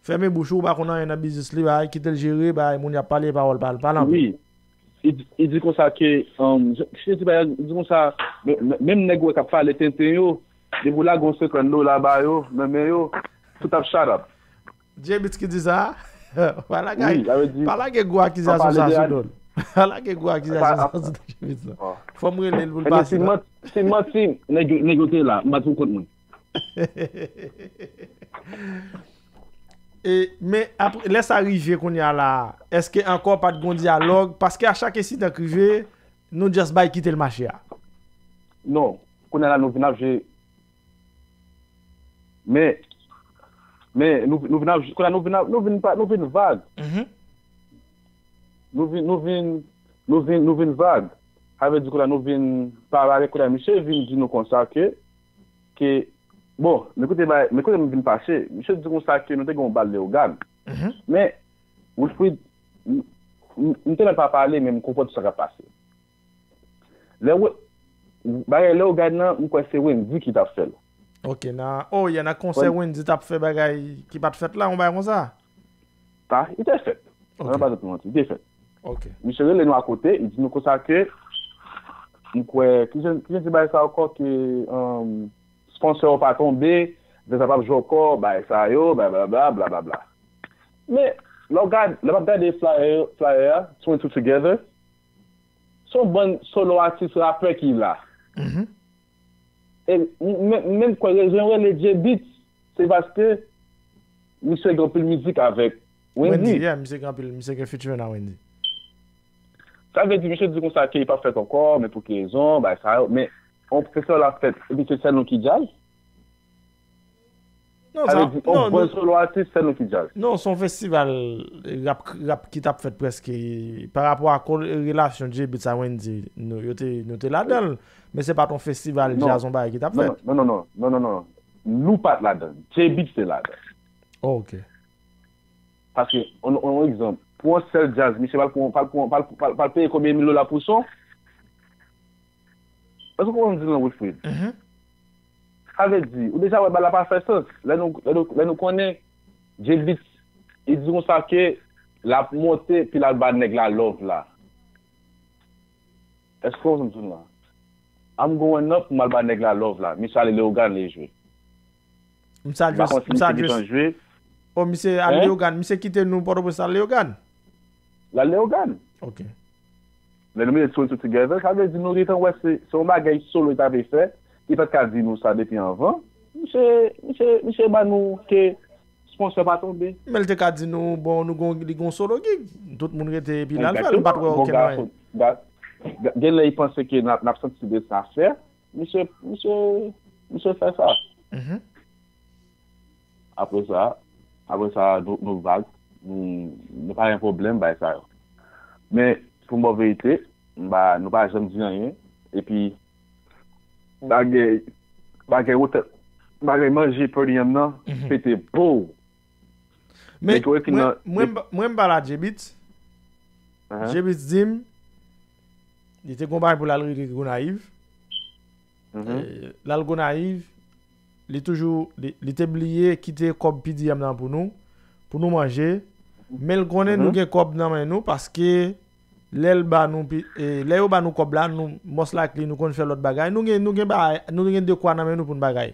fèmen bouch ou, ou pa konn anyen nan biznis li, bay, kite l jere, bay, moun y ap pale, pawòl pa l, pale anpil. Wi. Li di, li di konsa ke, um, jan, jan di bagay, li di konsa, men, men, menm nèg ou wè k ap pale tenten yo, Depi w lage yon senkant dola ba yo, nan men yo, tout ap shut up. J-Beatz ki di sa? Pa lage, Wi, sa vle di, pa lage gwo akizasyon pale sa de sou ad- do l. Pa lage gwo akizasyon pa- sa sou do J-Beatz, non. Oh. Fò m rele l pou l Ebyen, pase si la. manti, si manti, nèg yo, nèg yo te la, m bat pou kont mwen. E, men apre, lè sa rive kounye a la, èske ankò pa t gon dyalòg? Paske a chak ensidan k rive, nou just bay kite l mache a. Non, kounye a la nou vin ap jwe. Men, men nou, nou vin ap, kounye a nou vin ap, nou vin pa, nou vin vag. Mhm. Nou vin, nou vin, nou vin, nou vin vag. Sa vle di kounye a nou vin pa avèk kounye a. Misye vin di nou konsa ke, ke, bon, men kote bay, men kote m vin fache. Misye di konsa ke nou te gen yon bal Leyogàn. Mhm. Men, Wilfrid, m, m, m te mèt pa pale, men m konprann tout sa k ap pase. Lè, bagay Leyogàn nan, m kwè se Wendy ki t ap fè l. Ok, nan, oh, y a nan konsè Wendy t ap fè bagay ki pa t fèt la, yon bagay konsa? Ta, li te fèt. Ok. Mwen pa t manti, li te fèt. Ok. Misye rele nou akote, li di nou konsa ke, m kwè, ki jan, ki jan ti bagay sa ankò ke, um, sponsor yo pa tonbe, visa p ap jwe ankò, bagay sa yo, blablabla, blablabla. Men, lè w gad, lè m ap gade flyer, flyer a, twenty-two Together, se yon bann solo atis rapè ki la. Mhm. E m, m, menm kwè rezon yo rele J-Beatz, se paske misye gen anpil mizik avèk Wendy. Yeah, misye gen anpil, misye gen featuring a Wendy. Sa vle di, misye di konsa ke li p ap fèt ankò, men pou ki rezon, bagay sa yo. Men, yon festival ap fèt, epi se sèl nou ki djaz. Non, Sa sa, vle di, non, yon bon non, solo atis, sèl nou ki djaz. Non, se yon festival rap, rap ki t ap fèt prèske pa rapò a ko-, relasyon J-Beatz a Wendy, nou, yo te, nou te ladan l, men se pa t yon festival Non. Djaz, yon bagay ki t ap Non, fèt. non, non, non, non, non, non, non. Nou pa t ladan. J-Beatz te ladan. Oh, ok. Paske, on, on, on egzanp, pou yon sèl djaz, misye pral pou, pral pou, pral, pral, pral peye konbyen mil dola pou son? Èske w konprann m di lan, Wilfrid? Mhm. Sa vle di, ou deja wè bagay la pa fè sans. Lè nou, lè nou, lè nou konnen J-Beatz, li di konsa ke l ap monte, pi l al ba nèg la love la. Èske w konprann m di lan? I'm going up pou m al ba nèg la love la. Misye ale Leyogàn li jwe. Misye al M pa jwe, konn si misye al misye jwe. gentan jwe. Oh, misye al Hein? Leyogàn, misye kite nou Pòtoprens al Leyogàn. L al Leyogàn. Ok. Lè nou mete twenty-two Together, sa vle di nou gentan wè se, se yon bagay solo li t ap fè. Li pa t ka di nou sa depi anvan. Misye, misye, misye ba nou ke sponsor pa tonbe. Men l te ka di nou, bon, nou gon, li gon solo gig. Tout moun rete epi l al fè l, m pa t wè Bon, okenn anyen. gason, ga-, ga-, gen lè li panse ke n ap, n ap santi de sa fè. Misye, misye, misye fè sa. Mhm. Apre sa, apre sa, nou, nou vag, nou, nou pa gen pwoblèm, bay sa yo. Men, pou m ba w verite, m pa, nou pa janm di anyen. Epi, bagay, bagay wotè, bagay manje Podium nan, Mhm. pete bow. Men, Nèg yo ekri mwen, nan- mwen, mwen, mwen ba la J-Beatz. Ahan. J-Beatz di m, li te gon bagay pou l al rele Gonayiv. Mhm. Eh, l al Gonayiv, li toujou, li, li te bliye kite kòb Podium nan pou nou, pou nou manje. Men l konnen nou Mhm. gen kòb nan men nou paske lè l ba nou, pi- eh, lè yo ba nou kòb la, nou, most likely, nou konn fè lòt bagay. Nou gen, nou gen bagay, nou gen dekwa nan men nou pou n bagay.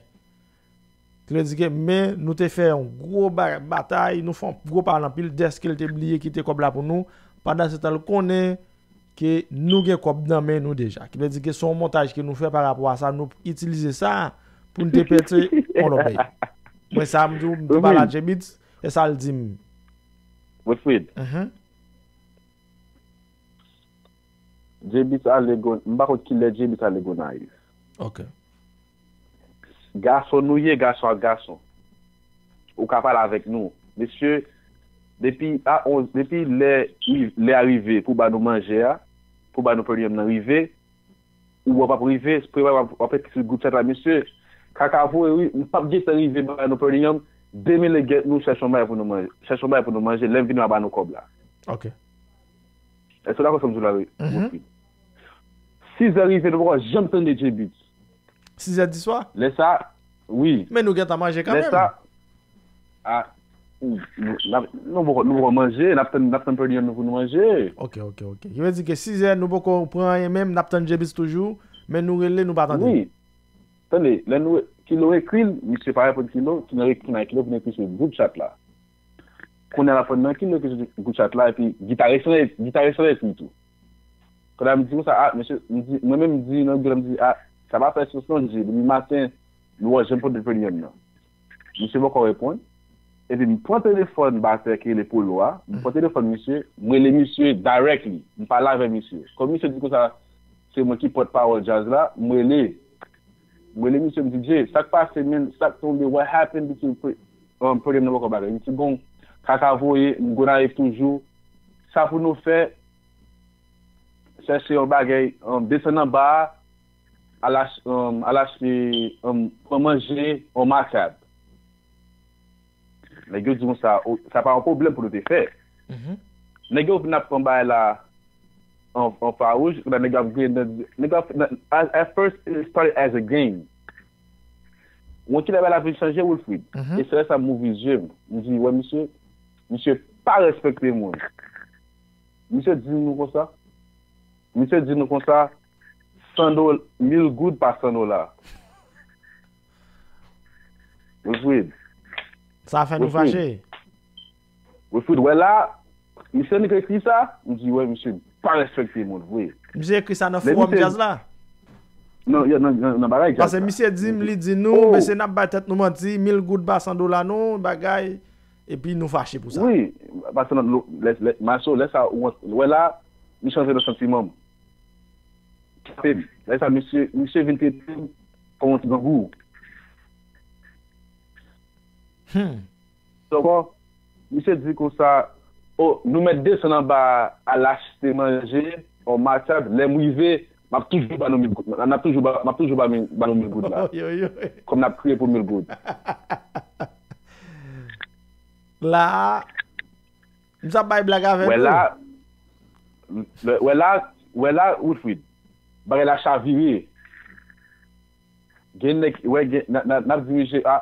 Ki vle di ke, men nou te fè yon gwo ba-, batay, nou fè yon gwo pa l anpil, dèske l te bliye kite kòb la pou nou. Pandan se tan, l konnen ke nou gen kòb nan men nou deja. Ki vle di ke se yon montaj ke nou fè pa rapò a sa, nou itilize sa pou n te pete yon lòt bagay. Mwen sa, m di w, m te pale a J-Beatz, e sa l di m. Wilfrid, Mhm. J-Beatz ale Gon-, m pa konn ki lè J-Beatz ale Gonayiv. Ok. Gason nou ye, gason ak gason. Ou ka pale avèk nou. Mesye, depi a onz, depi lè, lè a rive pou ba nou manje a, pou ba nou Podium nan rive, ou w ap rive, prepare w ap, w ap ekri sou group chat la, mesye. Kaka voye, wi, m p ap gentan rive ba nou Podium, de mil e gèt nou chèche yon bagay pou nou manje. Chèche yon bagay pou nou manje, lè m vini w a ba nou kòb la. Ok. Èske w dakò sa m di w la, wi? Mhm. Sis è rive, nou poko janm tande J-Beatz. Sis è di swa? Lè sa, wi. Men nou gentan manje Lè kanmenm. sa, a, nou, n ap, nou poko, nou poko manje, n ap tann, n ap tann Podium nou pou nou manje. Ok, ok, ok. Ki vle di ke sis è, nou poko pran anyen menm, n ap tann J-Beatz toujou, men nou rele, nou pa tande. Wi. Tande, lè nou, Kilo ekri l, misye pa reponn Kilo, Kilo ekri nan Kilo vin ekri sou gwoup chat la. Kounye a l ap pran nan Kilo ekri sou gwoup chat la, epi gitarist lan, gitarist lan ekri tou. Kounye a m di konsa, a, mesye, m di, mwen menm m di nan gè la, m di, a, sa pa fè sans non, m di, depi maten, nou pa janm pote premye m nan. Misye poko reponn. Epi m pran telefòn batè ki rele Polo a, m pran telefòn misye, m rele misye directly, m pale avè misye. Kòm misye di konsa, se mwen ki pòt pawòl djaz la, m rele, m rele misye, m di, Jay, sa k pase, man, sa k tonbe, what happened between pre- um, Premye m nan poko bagay. Li di, bon, kaka voye, m Gonayiv toujou, sa pou nou fè, chèche yon bagay, um, desann anba a, al ach- um, al achte, um, pran manje, on matab. Nèg yo di konsa, o, sa pa yon pwoblèm pou nou te fè. Nèg yo vin ap pran bagay la an, an fawouch, kounye a nèg yo ap griyen nan, nèg yo ap, nan, at, at first it started as a game. Yon kilè bagay la vin chanje, Wilfrid. E se lè sa m ouvri zye m. M di, wè misye, misye pa respekte moun. Misye di nou konsa, misye di nou konsa, san dola, mil goud pa san dola. Wilfrid. Sa fè nou fache. Wilfrid, wè la, misye nèk ekri sa, m di, wè, misye pa respekte moun vre. Misye ekri sa nan fowòm djaz la? Non, nan, nan, nan bagay djaz la. Paske misye di m, li di nou, mesye, n ap bay tèt nou manti, mil goud pa san dola non, bagay, epi nou fache pou sa. Wi, paske nan, lè, lè, Maestro, lè sa, ou wè la, misye antre nan santiman m. Frape m. Lè sa, misye, misye vin trete m kòm yon ti grangou. Hmm. Ankò, misye di konsa, o, nou mèt desann anba a, al achte manje, on matab, lè m rive, m ap toujou ba nou mil goud. N ap toujou ba, m ap toujou ba mil, ba nou mil goud la. Kòm n ap kriye pou mil goud. La, misye ap bay blag avè nou. Wè la, wè la, wè la, Wilfrid. Bagay la chavire. Gen nèg, wè, gen, n a, n a, n ap di misye, a,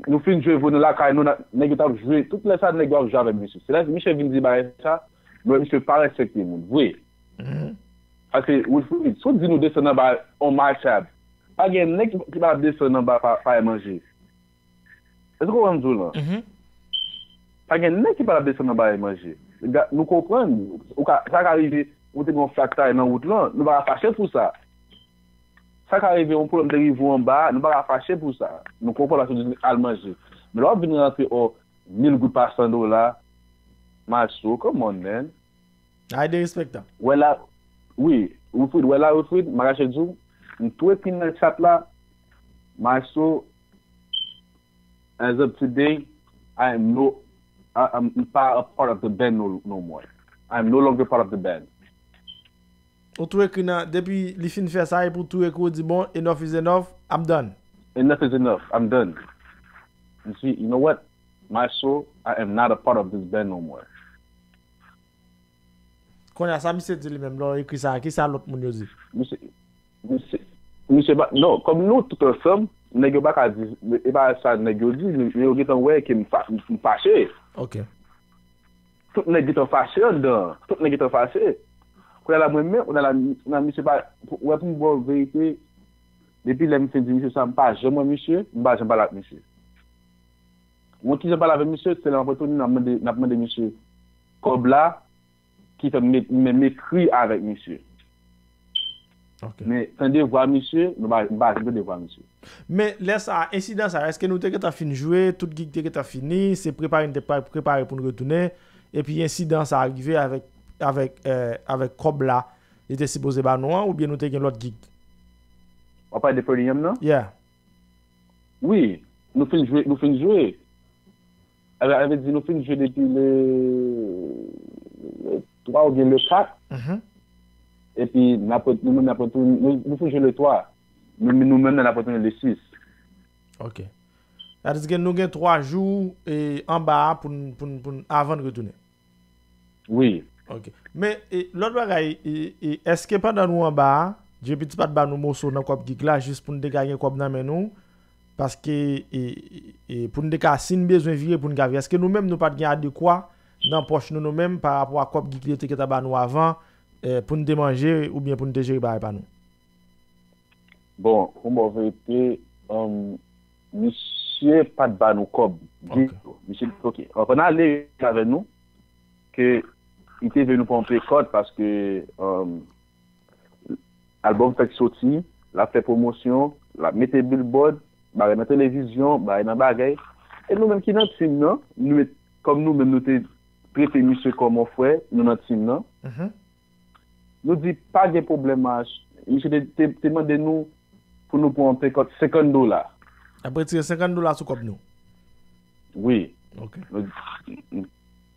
nou fin jwe, voye nou lakay nou, n a, nèg yo t ap jwe, tout lè sa, nèg yo ap jwe avèk misye. Se lè misye vin di bagay sa, nou wè misye pa respekte moun, vre. Paske, Wilfrid, si w di nou desann anba on matab, pa gen nèg ki, ki pa desann anba pa, pa manje. Èske w konprann m di w lan? Pa gen nèg ki pa t ap desann anba e manje. Ga- Nou konprann, ou ka, sa ka rive, ou te gen yon flak tay nan wout lan, nou pa ka fache pou sa. Sa ka rive, yon pwoblèm te rive w anba, nou pa ka fache pou sa. Nou konprann paske w di al manje. Men lè w ap vin rantre, o, mil goud pa san dola, Maestro, come on, man. Ay derespektan. Wè la, wi, Wilfrid, wè la, Wilfrid, m pa kache di w, m tou ekri nan chat la, Maestro, as of today, I am no, I, I'm pa a part of the band no, no more. I am no longer part of the band. Ou tou ekri nan, depi li fin fè sa, epi ou tou ekri, ou di, bon, enough is enough, I'm done. Enough is enough, I'm done. You see, you know what? My soul, I am not a part of this band no more. Kounye a, sa misye di li menm, lè w ekri sa, kisa lòt moun yo di? Misye, misye, misye pa, non, kòm nou tout ansanm, nèg yo pa ka di, e pa sa nèg yo di, men yo gentan wè ke m fa-, m fache. Ok. Tout nèg gentan fache anndan an. Tout nèg gentan fache. Kounye a la, mwen menm, kounye a la, kounye a misye pa, wè pou m ba w verite, depi lè m fin di misye sa, m pa janm wè misye, m pa janm pale ak misye. Mwen ki jan pale avè misye, se lè m ap retounen, n ap mande, n ap mande misye kòb la, ki fè m met, m menm ekri avèk misye. Ok. Men tande vwa misye, nou pa, m pa janm tande vwa misye. Men lè sa, ensidan sa, èske nou te gentan fin jwe, tout gig te gentan fini, se prepare n te pre- prepare pou n retounen, epi ensidan sa rive avèk, avèk, eh, avèk kòb la, li te sipoze ba nou an, oubyen nou te gen lòt gig? W ap pale de Freddie Yam nan? Yeah. Wi, nou fin jwe, nou fin jwe. Sa vle di nou fin jwe depi le, le twa oubyen le kat. Epi n ap ret- nou menm n ap retounen, nou, nou fin jwe le twa. Nou, nou menm n ap retounen le sis. Ok. Sa vle di gen, nou gen twa jou, e, anba a pou n, pou n, pou n, avan n retounen. Wi. Ok. Men, e, lòt bagay, e, e, èske pandan nou anba a, Djepitch pa t ba nou moso nan kòb gig la, jis pou n te ka gen kòb nan men nou? Paske, e, e, e, pou n te ka, si n bezwen vire, pou n ka vire. Èske nou menm, nou pa t gen adekwa nan pòch nou, nou menm, pa rapò a kòb gig li te gentan ba nou avan, e, pou n te manje, oubyen pou n te jere bagay pa nou? Bon, pou m ba w verite, um, misye pa t ba nou kòb ditou. Misye di, "Ok, ann ale avè nou," ke li te vle nou pran yon pekòt paske um, albòm fèk soti, l ap fè pwomosyon, l ap mete billboard, bagay nan televizyon, bagay nan bagay. E nou menm ki nan team nan, nou met, kòm nou menm nou te trete misye kòm yon frè, nou nan team nan. Nou di pa gen pwoblèm, misye te, te, te mande nou pou nou pran yon pekòt senkant dola. Ap retire senkant dola sou kòb nou. Wi. Ok. Nou,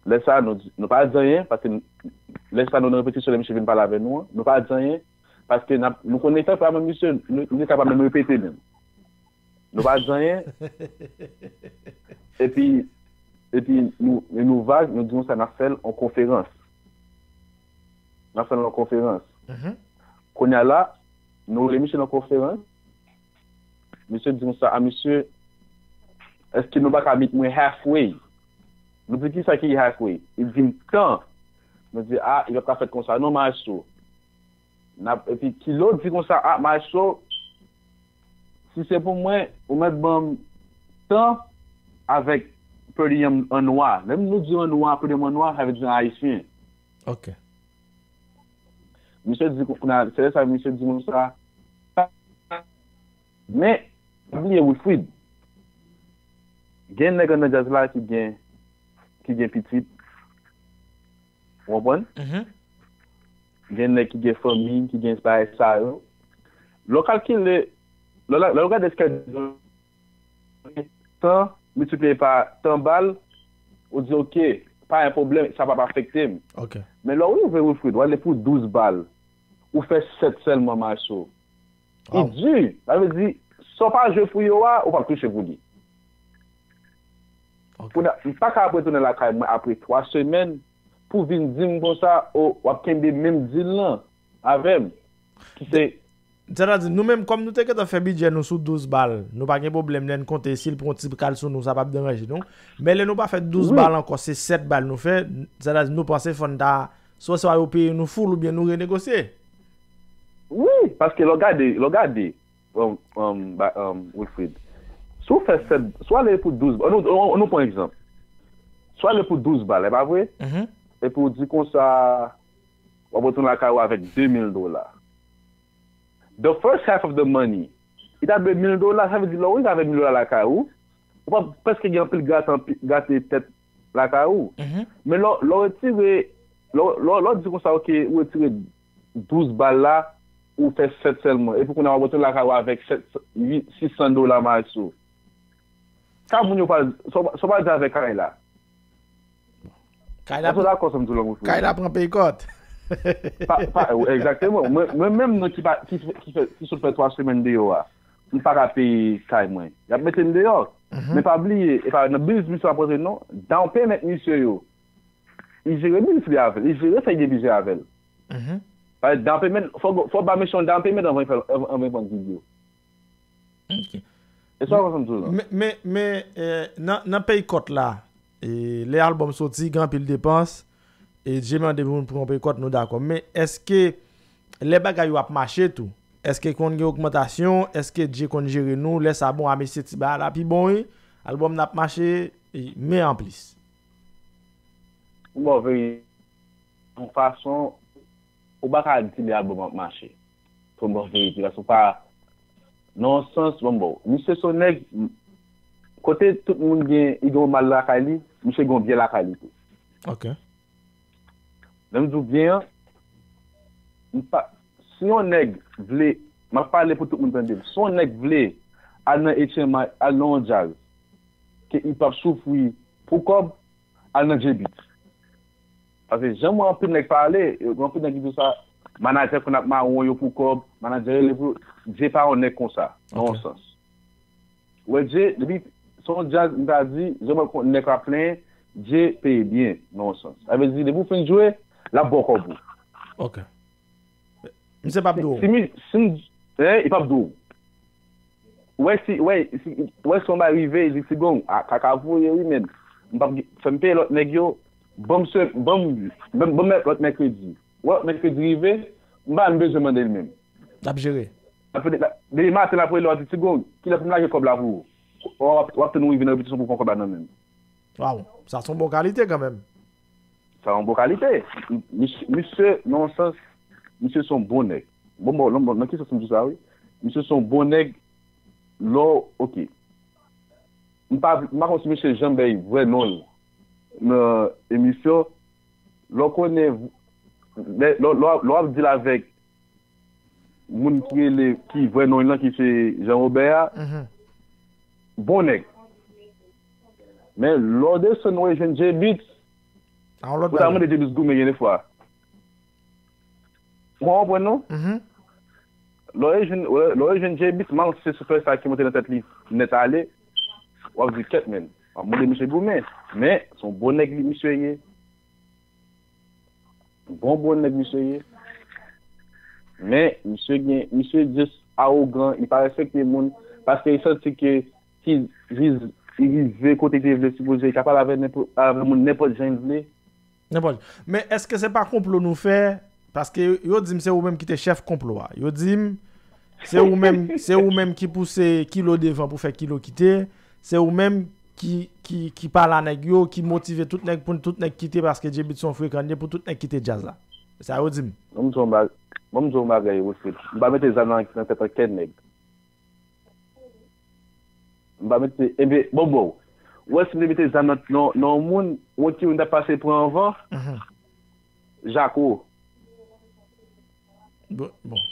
lè sa, nou, nou pa di anyen, paske lè sa, nou nan repetisyon, lè misye vin pale avè nou an, nou pa di anyen, paske n ap, nou konnen tan pa menm misye, nou, nou kapab menm repete menm. Nou pa di anyen. Epi, epi nou, nou vag, nou di konsa, n ap fè l an konferans. N ap fè l an konferans. Kounye a la, nou rele misye nan konferans. Misye di konsa, "A, mesye, èske nou pa ka meet mwen halfway?" Nou di, "Kisa ki halfway?" Li di m, "Tan." Nou di, "A, li p ap ka fèt konsa non, maestro." N ap, epi Kilo di konsa, "A, maestro, si se pou mwen, ou mèt ban m tan avèk per diem an nwa." Lè nou di an nwa, per diem an nwa, sa vle di an ayisyen. Ok. Misye di, kounye a, se lè sa misye di konsa, men, pa bliye Wilfrid. Gen nèg anndan djaz la ki gen, ki gen pitit. Ou konprann? Gen nèg ki gen fanmi, ki gen bagay sa yo. Lè w kalkile, lè, lè, lè w gade schedule tan miltipliye pa tan bal, ou di, "Ok, pa gen pwoblèm, sa p ap afekte m." Ok. Men lè w rive Wilfrid, w ale pou douz bal, ou fè sèt sèlman, maestro. Li di, sa vle di, sa w pa jwe pou yo a, ou p ap touche pou li. Ok. Kounye a, m pa ka ap retounen lakay mwen apre twa semèn pou vin di m konsa, "O, w ap kenbe menm deal lan avè m." Ki se Sètadi, nou menm, kòm nou te gentan fè bidjè nou sou douz bal, nou pa gen pwoblèm lè n konte si l pran yon ti kal sou nou, sa p ap deranje nou. Men lè nou pa fè douz bal ankò, se sèt bal nou fè, sètadi nou panse fò n ta, swa, swa yo peye nou full oubyen nou renegosye. Wi, paske lè w gade, lè w gade, um, um, ba, um, Wilfrid, si w fè sèt, si w ale pou douz bal, nou, nou, nou pran egzanp. Si w ale pou douz bal, e pa vre? Epi w di konsa, w ap retounen lakay ou avèk de mil dola. The first half of the money, li ta dwe mil dola, sa vle di lè w rive avèk mil dola lakay ou, ou pa prèske gen anpil gate, anpi-, gate tèt lakay ou. Men lè, lè w retire, lè, lè, lè w di konsa, ok, ou retire douz bal la, ou fè sèt sèlman. Epi kounye a, w ap retounen lakay ou avèk sèt, uit, sis san dola maestro. Sa moun yo pral, sa w, sa w pral di avèk kay la? Kay la, èske w dakò sa m di w la, mon frè? Kay la pran peyikòt. Pa, pa, egzakteman. Mwen, mwen menm, non, ki pa, ki, ki fè, ki sot fè twa semèn deyò a, m pa ka peye kay mwen. Y ap mete m deyò. Men pa bliye, e pa nan biznis misye ap rantre, non. Down payment misye yo. Li jere biznis li avè l. Li jere sa li gen pou jere avè l. Paske down payment, fò, fò ba mesye yon down payment anvan l fè, anvan l pran gig yo. Ok. E sa w konprann tou la. Men, men, men, eh, nan, nan peyikòt la, e, lè albòm soti, gen anpil depans, e Dye mande pou nou pran peyikòt, nou dakò. Men èske lè bagay yo ap mache tou, èske konn gen ogmantasyon, èske Dye konn jere nou, lè sa bon, a mesye ti bagay la pi bon, wi, albòm nan ap mache, e, men anplis. Bon, veri-, yon fason, ou pa ka di lè albòm ap mache. Pou m ba w verite, paske ou pa, nan yon sans, bon, bon, misye se yon nèg, m-, kote tout moun gen, li gen yon mal lakay li, misye gen yon byen lakay li tou. Ok. Lè m di w byen an, m pa, si yon nèg vle, m ap pale pou tout moun tande m, si yon nèg vle al nan H M I, al nan yon djaz, ke li p ap soufri pou kòb, al nan J-Beat. Paske jan m wè anpil nèg pale, yo gen anpil nèg ki di sa, manadjè konn ap mawon yo pou kòb, manadjè rele pou, Dye pa yon nèg konsa, nan yon sans. Ou wè Dye, depi se yon djaz, m ta di, jan m wè nèg ap plenyen, Dye peye byen, nan yon sans. Sa vle di, depi w fin jwe, l ap ba w kòb ou. Ok. Misye p ap di w. Si mi, si m, eh, li p ap di w. Wè si, wè, si, wè si yon bagay rive, li di, "Bon, a, kaka voye wi, men m p ap gen, fè m peye lòt nèg yo, ban m se, ban m, ban m, ban m lòt mèkredi." Wè lòt mèkredi rive, m pa menm bezwen mande l menm. L ap jere. L ap fè, l ap, Depi maten l ap rele w, ap di, "Ti Gwo, kilè pou m lage kòb la pou ou?" W ap, w ap tann ou rive nan repetisyon pou w pran kòb la nan men l. Waw, sa se yon bon kalite kanmenm. Sa yon bon kalite. Misye, misye, nan yon sans, misye se yon bon nèg. Bon, bon, nan, nan ki sans m di sa, wi? Misye se yon bon nèg. Lò, ok. M pa, m pa konn si misye janm bay vrè non l nan emisyon. Lò konnen, lè, lò, lò, lò ap deal avèk moun ki rele, ki vrè non l lan, ki se Jean Robert a, bon nèg. Men lò desann wè jwenn J-Beatz, ou ta mande J-Beatz goumen gen de fwa. Ou konprann non? Lò e jwenn, lò e jwenn J-Beatz, mal se sou fè sa ki monte nan tèt li nèt ale, w ap di kèt men. W ap mande misye goumen. Men, se yon bon nèg li misye ye. Bon bon nèg misye ye. Men, misye gen, misye just awogan, li pa respekte moun, paske li santi ke si li rive kote li te vle sipoze, li ka pale avè nenpòt, avè moun nenpòt jan li vle. Nenpòt. Men èske se pa konplo nou fè? Paske yo di m se ou menm ki te chèf konplo a. Yo di m se ou menm, se ou menm ki pouse Kilo devan pou fè Kilo kite. Se ou menm ki, ki, ki pale a nèg yo, ki motive tout nèg pou tout nèg kite paske J-Beatz se yon frekan li ye pou tout nèg kite djaz la. Se sa yo di m. Ban m di w yon bag-, ban m di w yon bagay, Wilfred. M pa mete zam nan, nan tèt ankenn nèg. M pa mete, ebyen, bon, bon. Ou wè si m te mete zam nan, nan, nan yon moun, ou wè ki moun t ap pase pran anvan? Jako. Bon, bon.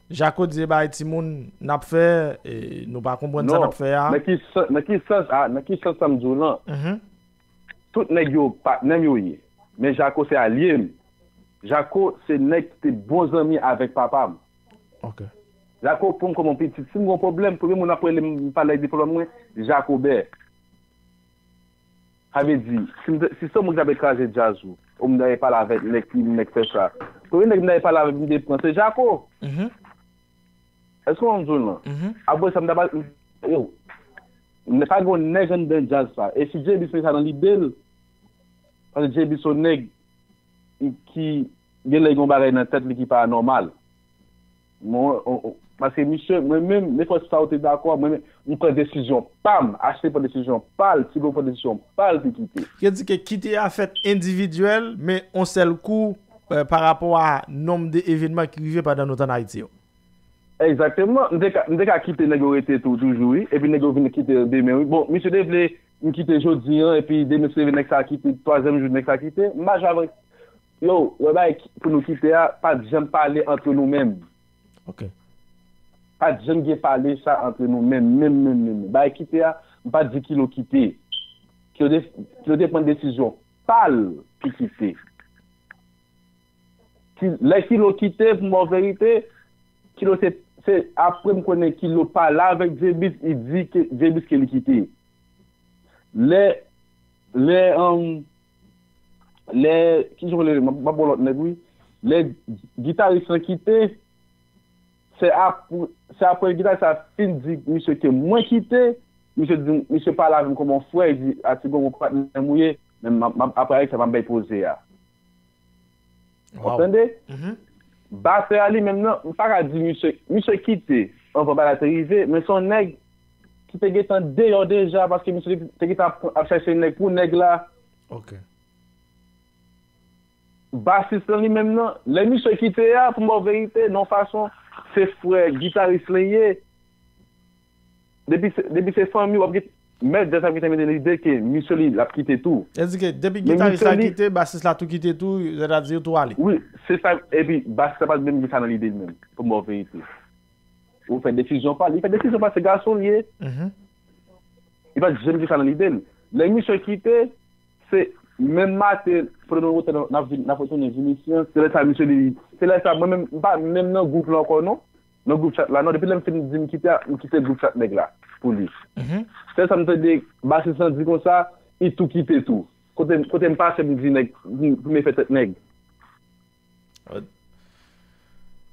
Jako di e bay timoun n ap fè, e nou pa konprann sa n ap fè a. Nan ki sans, nan ki sans, a, nan ki sans sa m di w lan? Tout nèg yo patnè m yo ye. Men Jako se alye m. Jako se nèg ki te bon zanmi avèk papa m. Ok. Jako pran m kòm yon pitit. Si m gen yon pwoblèm, premye moun ap rele m pale de pwoblèm mwen, Jakobè. Sa vle di, si m te, si se yon moun ki t ap kraze djaz ou, ou m t ap pale avèk nèg ki nèg fè sa. Premye nèg m t ap pale avèk m te pran, se Jako. Èske w konprann m di w lan? Apre sa, m t ap, yo, m pa gen yon nèg anndan djaz sa. E si J-Beatz mete sa nan lide l, paske J-Beatz se yon nèg ki gen lè gen yon bagay nan tèt li ki pa nòmal. Mwen, paske misye, mwen menm, nenpòt sa ou te dakò, mwen menm, m pran desizyon pa m, Ashley pran desizyon pa l, Tigo pran desizyon pa l pou kite. Yo di ke kite a fèt endividyèl, men yon sèl kou, pa rapò a nonb de evènman ki rive pandan nou t ann Ayiti yo. Egzakteman. M te ka, m te ka kite nèg yo rete tou, toujou, wi. Epi nèg yo vin kite demen, wi. Bon, misye te vle m kite jodi an, epi demen se nèg sa kite, twazyèm jou nèg sa kite. M pa janm, yo, wè bagay pou nou kite a, pa t janm pale antre nou menm. Ok. Pa t janm gen pale sa antre nou menm, menm, menm, menm. Bagay kite a, m pa t di Kilo kite. Kilo te, Kilo te pran desizyon pa l pou kite. Ki, lè Kilo kite, pou m ba w verite, Kilo se, se apre m konnen Kilo pale avèk J-Beatz, li di ke J-Beatz ke li kite. Lè, lè, um, lè, ki jan w rele, m ap, m ap ba w lòt nèg, wi. Lè gitaris lan kite, se ap, se apre gitaris la fin di misye ke mwen kite, misye di, misye pale avè m kòm yon frè, li di, "A, Tigo, ou patnè m ou ye, men m ap, m ap, apre sa, m ap bay poze a." Ou tande? Batè a li menm nan, m pa ka di misye, misye kite anvan bagay te rive, men se yon nèg ki te gentan deyò deja, paske misye te gentan ap, ap chèche nèg pou nèg la. Ok. Basis lan li menm nan, lè misye kite a, pou m ba w verite, nan yon fason, se frè gitaris lan ye. Depi se, depi se fanmi, w ap gen, mèt djaz ap gentan mete nan lide ke misye li, l ap kite tou. Sa di ke depi gitaris la kite, basis la tou kite tou, sètadi yo tou ale. Wi, se sa, epi basis la pa t menm gen sa nan lide l menm, pou m ba w verite. Ou fè desizyon pa l, li fè desizyon pa l, se gason l ye. Li pa t janm gen sa nan lide l. Lè misye kite, se menm maten, pandan nou retounen, n ap vin, n ap retounen vin isi an, se lè sa misye li, se lè sa mwen menm, m pa menm nan gwoup la ankò non. Nan gwoup chat la non, depi lè m fin di m kite a, m kite gwoup chat nèg la pou li. Se sa m tande basis lan di konsa, li tou kite tou. Kote, kote m pase m di nèg, m, m fè tèt nèg.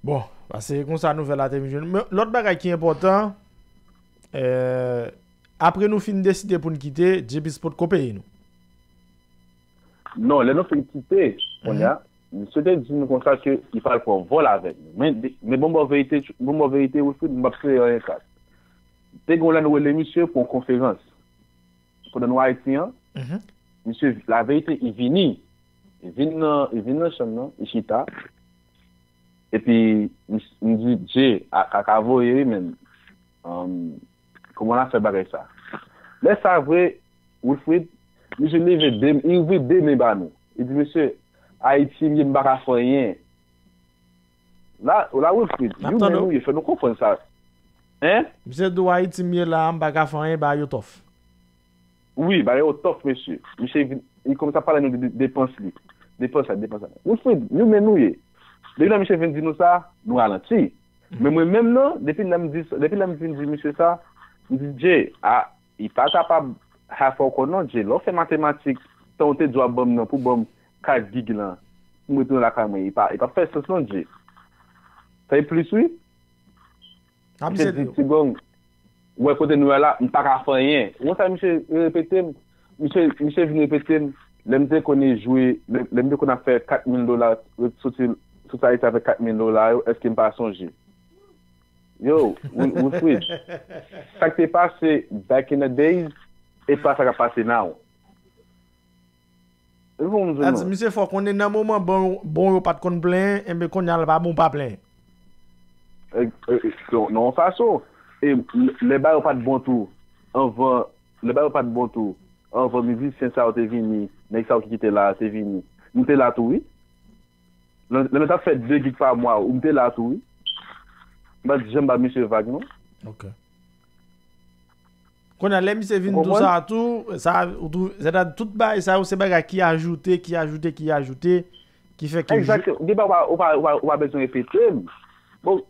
Bon, paske konsa nouvèl la te vin jwenn. Men lòt bagay ki enpòtan, eh, apre nou fin deside pou n kite, J-Beatz potko peye nou. Non, lè nou fin kite, kounye a, Misye te di nou konsa ke li pral pran vòl avèk nou. Men, men bon, bon verite, bon, bon verite, Wilfrid, m p ap kreye anyen kras. Te gen yon lè nou rele misye pou yon konferans. Pandan nou Ayiti an, misye, la verite, li vini. Li vin nan, li vin nan chanm nan, li chita. Epi, m, m di, Dye, a, kaka voye, wi, men. Kòman n a fè bagay sa? Lè sa vre, Wilfrid, misye leve de, li ouvri de men ba nou. Li di, mesye, Ayiti m ye, m pa ka fè anyen. La, la, Wilfrid, nou men nou ye, fè nou konprann sa. Hein? Misye di w Ayiti m ye la, m pa ka fè anyen, ba yo tòf. Wi, ba yo tòf, mesye. Misye vin, li kòmanse ap pale nou de, de depans li. Depans sa, depans sa. Wilfrid, nou men nou ye. Depi lè misye vin di nou sa, nou ralanti. Men mwen menm nan, depi lè m di, depi lè m vin di misye sa, m di, Dye, a, li pa kapab half ankò non, Dye. Lè w fè matematik, tan w te di w ap ban m nan pou ban m kat gig lan, pou m retounen lakay mwen, li pa, li p ap fè sans non, Dye. Fè plis, wi. Misye di, Ti Gong, ou wè kote nou ye la, m pa ka fè anyen. Ou wè sa misye repete m? Misye, misye vin repete m, lè m te konn jwe, lè, lè m te konn ap fè kat mil dola, soti, soti Ayiti avèk kat mil dola yo, èske m pa sonje? Yo, Wi-, Wilfrid, sa k te pase back in the days, e pa sa k ap pase now. E pou m di nou. Misye fò konnen nan moman bon, bon yo pa t konn plenyen, enben kounye a l pa bon pa plenyen. E, e, e, non, non, fason. E lè ba yo pa t bon tou, anvan, lè ba yo pa t bon tou, anvan mizisyen sa yo te vini, nèg sa yo ki kite la te vini, nou te la tou, wi. Lè, lè nou t ap fè de gig pa mwa, ou m te la tou, wi. M pa t janm ba misye vag, non. Ok. Kounye a, lè misye vin di w sa tou, sa, ou tou, sètadi tout bagay sa yo, se bagay ki ajoute, ki ajoute, ki ajoute, ki fè ke... Egzakte. Gen bagay ou pa, ou pa, ou pa, ou pa bezwen repete m. Bon,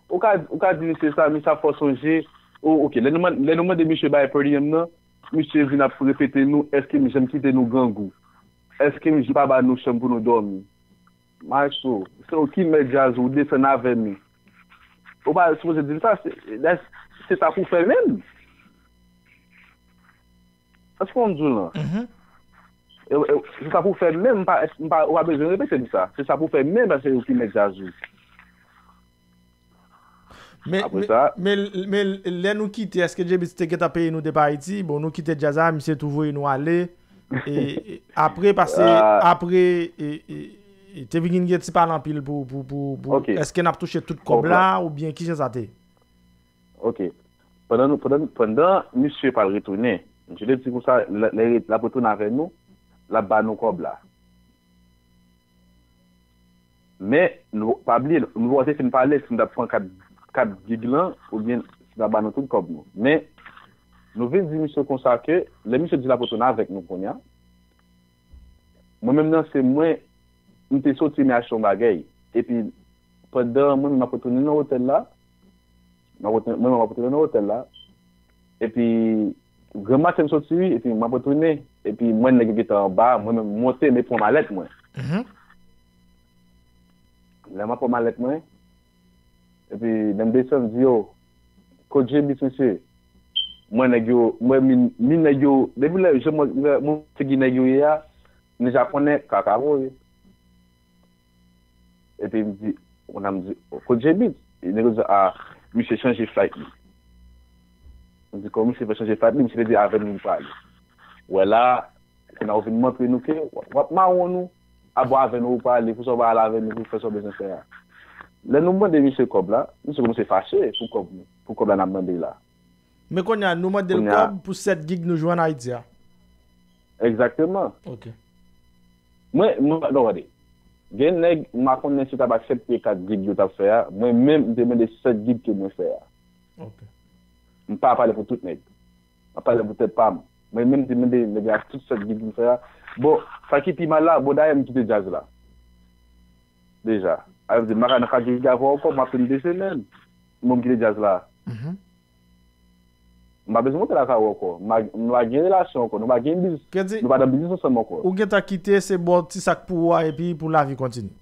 ou ka, ou ka di misye sa, misye ap fè w sonje. O, ok, lè nou, lè nou mande misye bay per diem nan, misye vin ap repete nou, èske m janm kite nou grangou? Èske m janm pa ba nou chanm pou nou dòmi? Maestro, se ou ki mèt djaz ou, desann avè nou. Ou pa sipoze di m sa, se, se sa pou fè menm. Èske w konn di w lan? E, e, se sa pou fè menm, m pa, m pa, ou pa bezwen repete m sa. Se sa pou fè menm, paske se ou ki mèt djaz ou. Men, men, men, men lè nou kite, èske J-Beatz te gentan peye nou depi Ayiti? Bon, nou kite djaz la, misye tou voye nou ale. E, e, apre, pase, apre, e, e, e, te vin gen ti pale anpil pou, pou, pou, pou, èske n ap touche tout kòb la, oubyen kijan sa te ye? Ok. Pandan nou, pandan, pandan misye pral retounen, misye te di konsa, lè, lè l ap retounen avè nou, l ap ba nou kòb la. Men, nou pa bliye, nou pa te fin pale si nou t ap pran kat, kat gig lan, oubyen si l ap ba nou tout kòb nou. Men, nou vin di misye konsa ke, lè misye di l ap retounen avèk nou kounye a, mwen menm nan, se mwen, m te soti, m achte yon bagay. Epi, pandan mwen menm m ap retounen nan otèl la, m ap retounen, mwen menm m ap retounen nan otèl la. Epi, granmaten m soti, wi, epi m ap retounen. Epi, m wè nèg yo gentan anba, mwen menm m monte, m pran malèt mwen. Lè m ap pran malèt mwen, epi, lè m desann, m di yo, kot J-Beatz, mesye? Mwen nèg yo, mwen mi, mi nèg yo, depi lè jan mwen, mwen, mwen figi nèg yo ye a, m deja konnen kaka voye. Epi m di, kounye a m di, kot J-Beatz? E nèg yo di, a, misye chanje flight li. M di, kòman misye fè chanje flight li? Misye te di avè nou li prale. Wè la, kounye a ou vin montre nou ke w ap mawon nou. A bon, avè nou ou prale, pou sa w pa al avè nou pou fè sa w bezwen fè a. Lè nou mande misye kòb la, misye kòmanse fache pou kòb nou, pou kòb la n ap mande la. Men kounye a, nou mande l kòb pou sèt gig nou jwe ann Ayiti a. Egzakteman. Ok. Mwen, mwen, non, gade. Gen nèg, m pa konnen si yo t ap aksepte kat gig yo t ap fè a. Mwen menm, m te mande sèt gig ke mwen fè a. Ok. M pa pale pou tout nèg. M ap pale pou tèt pa m. Mwen menm, m te mande nèg la tout sèt gig m fè a. Bon, sa ki pi mal la, bon, dayè m kite djaz la. Deja. A vle di, m pa ka nan kat gig avè w ankò, m ap tann de semèn. Bon, m kite djaz la. M pa bezwen monte lakay ou ankò. M pa, nou pa gen relasyon ankò. Nou pa gen biz-, nou pa nan biznis ansanm ankò. Ou gentan kite, se ba w ti sa k pou ou a, epi pou lavi kontinye.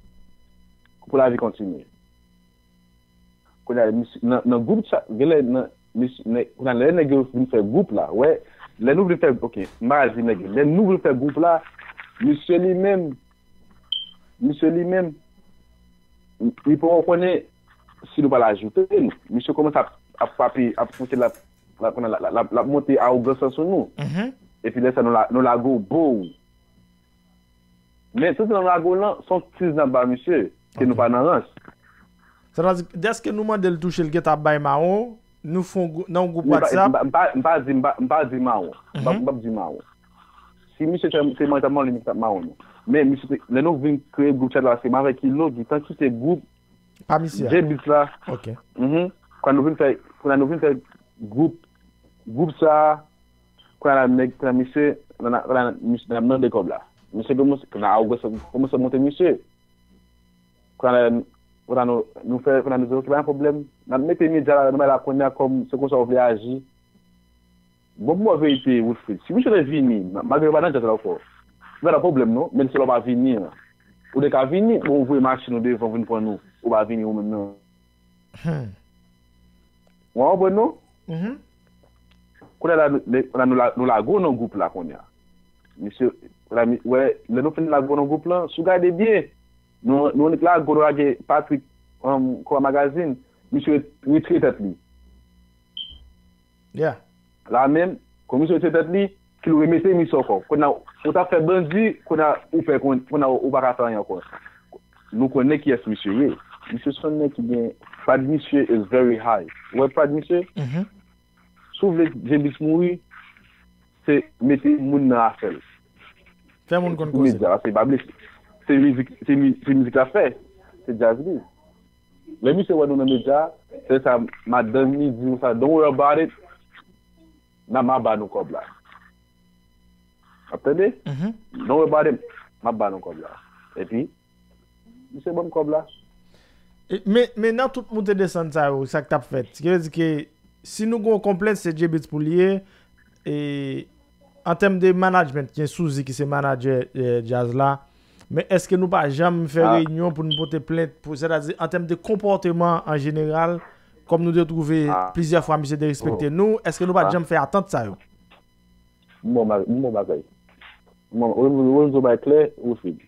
Pou lavi kontinye. Kounye a, misye, nan, nan gwoup chat, genlè, nan, misye, nèg, kounye a, lè nèg yo vin fè gwoup la, wè, lè nou vin fè, ok, m pa di nèg yo, lè nou vin fè gwoup la, misye li menm, misye li menm, li poko konnen si nou pral ajoute nou. Misye kòmanse ap, ap frape, ap monte la, la, la, la, la, la monte awogans lan sou nou. Epi lè sa nou la, nou lage w bow. Men tout sa nou lage w lan, se yon tiz n ap ba misye, ke nou pa nan rans. Sa vle di, dèske nou mande l touche, l gentan ap bay mawon, nou fè yon gwoup, nan yon gwoup WhatsApp. M pa di, m pa, m pa di mawon. M p ap di mawon. Si misye te, te manje mawon, li menm t ap mawon nou. Men misye te, lè nou vin kreye gwoup chat la, se m avèk Ilo, gentan kite gwoup pa misye. J-Beatz la. Ok. Mhm. Kòm nou vin fè, kòm nou vin fè gwoup, gwoup sa, kòm la nèg, kòm misye, kòm misye nan, nan de kòb la. Misye kòmanse, kòm awogans kòmanse monte misye. Kòm nou, nou fè, kòm nou di, ok, pa gen pwoblèm. N ap mete medya la, nou bay la kounye a kòm se konsa w vle aji. Bon, pou mwen verite, Wilfrid, si misye te vini, malgre yo pa nan djaz la ankò, se pa nan pwoblèm non, men se lè w pa vini an. Ou te ka vini, bon, ou voye machin ou devan, vin pran nou, ou pa vini ou menm non. Hmm. Ou konprann non? Mhm. Kounye a la, nou, nou, nou, nou lage w nan gwoup la kounye a. Misye, la, mi, wè, lè nou fin lage w nan gwoup lan, si w gade byen, nou, nou annik lage w, nou lage Patrick, um, Kora Magazine, misye retire tèt li. Yeah. La menm, kòm misye retire tèt li, ki l remete misye ankò. Kounye a, ou t ap fè bandi, kounye a, ou fè kon, kounye a, ou pa ka fè anyen ankò. Nou konnen kiyès misye ye. Misye se yon nèg ki gen, pride misye is very high. Ou wè pride misye? Mhm. Si w vle J-Beatz mouri, se mete moun nan afè l. Fè moun konn Sou koze. Medya, se pa blese. Se mizik, se mi-, se mizik l ap fè. Se djaz li. Lè misye wè nou nan medya, se sa madanm li di ou sa, don't worry about it. N ap, m ap ba nou kòb la. W ap tande? Mhm. Don't worry about it. M ap ba nou kòb la. Epi, misye ban m kòb la. E, men, men nan tout moute desann sa yo, sa k t ap fèt, ki vle di ke si nou gen yon konplent, se J-Beatz pou l ye, e, an tèm de management, gen Souzy ki se manadjè, e, djaz la, men èske nou pa janm fè Ah. reyinyon pou nou pote plent, pou, sètadi, an tèm de konpòteman an jeneral, kòm nou te twouve Ah. plizyè fwa misye derespekte nou, èske nou pa t Ah. janm fè atant sa yo? M bon ba-, m bon bagay. M bon, Lorenzo bay klè, Wilfrid.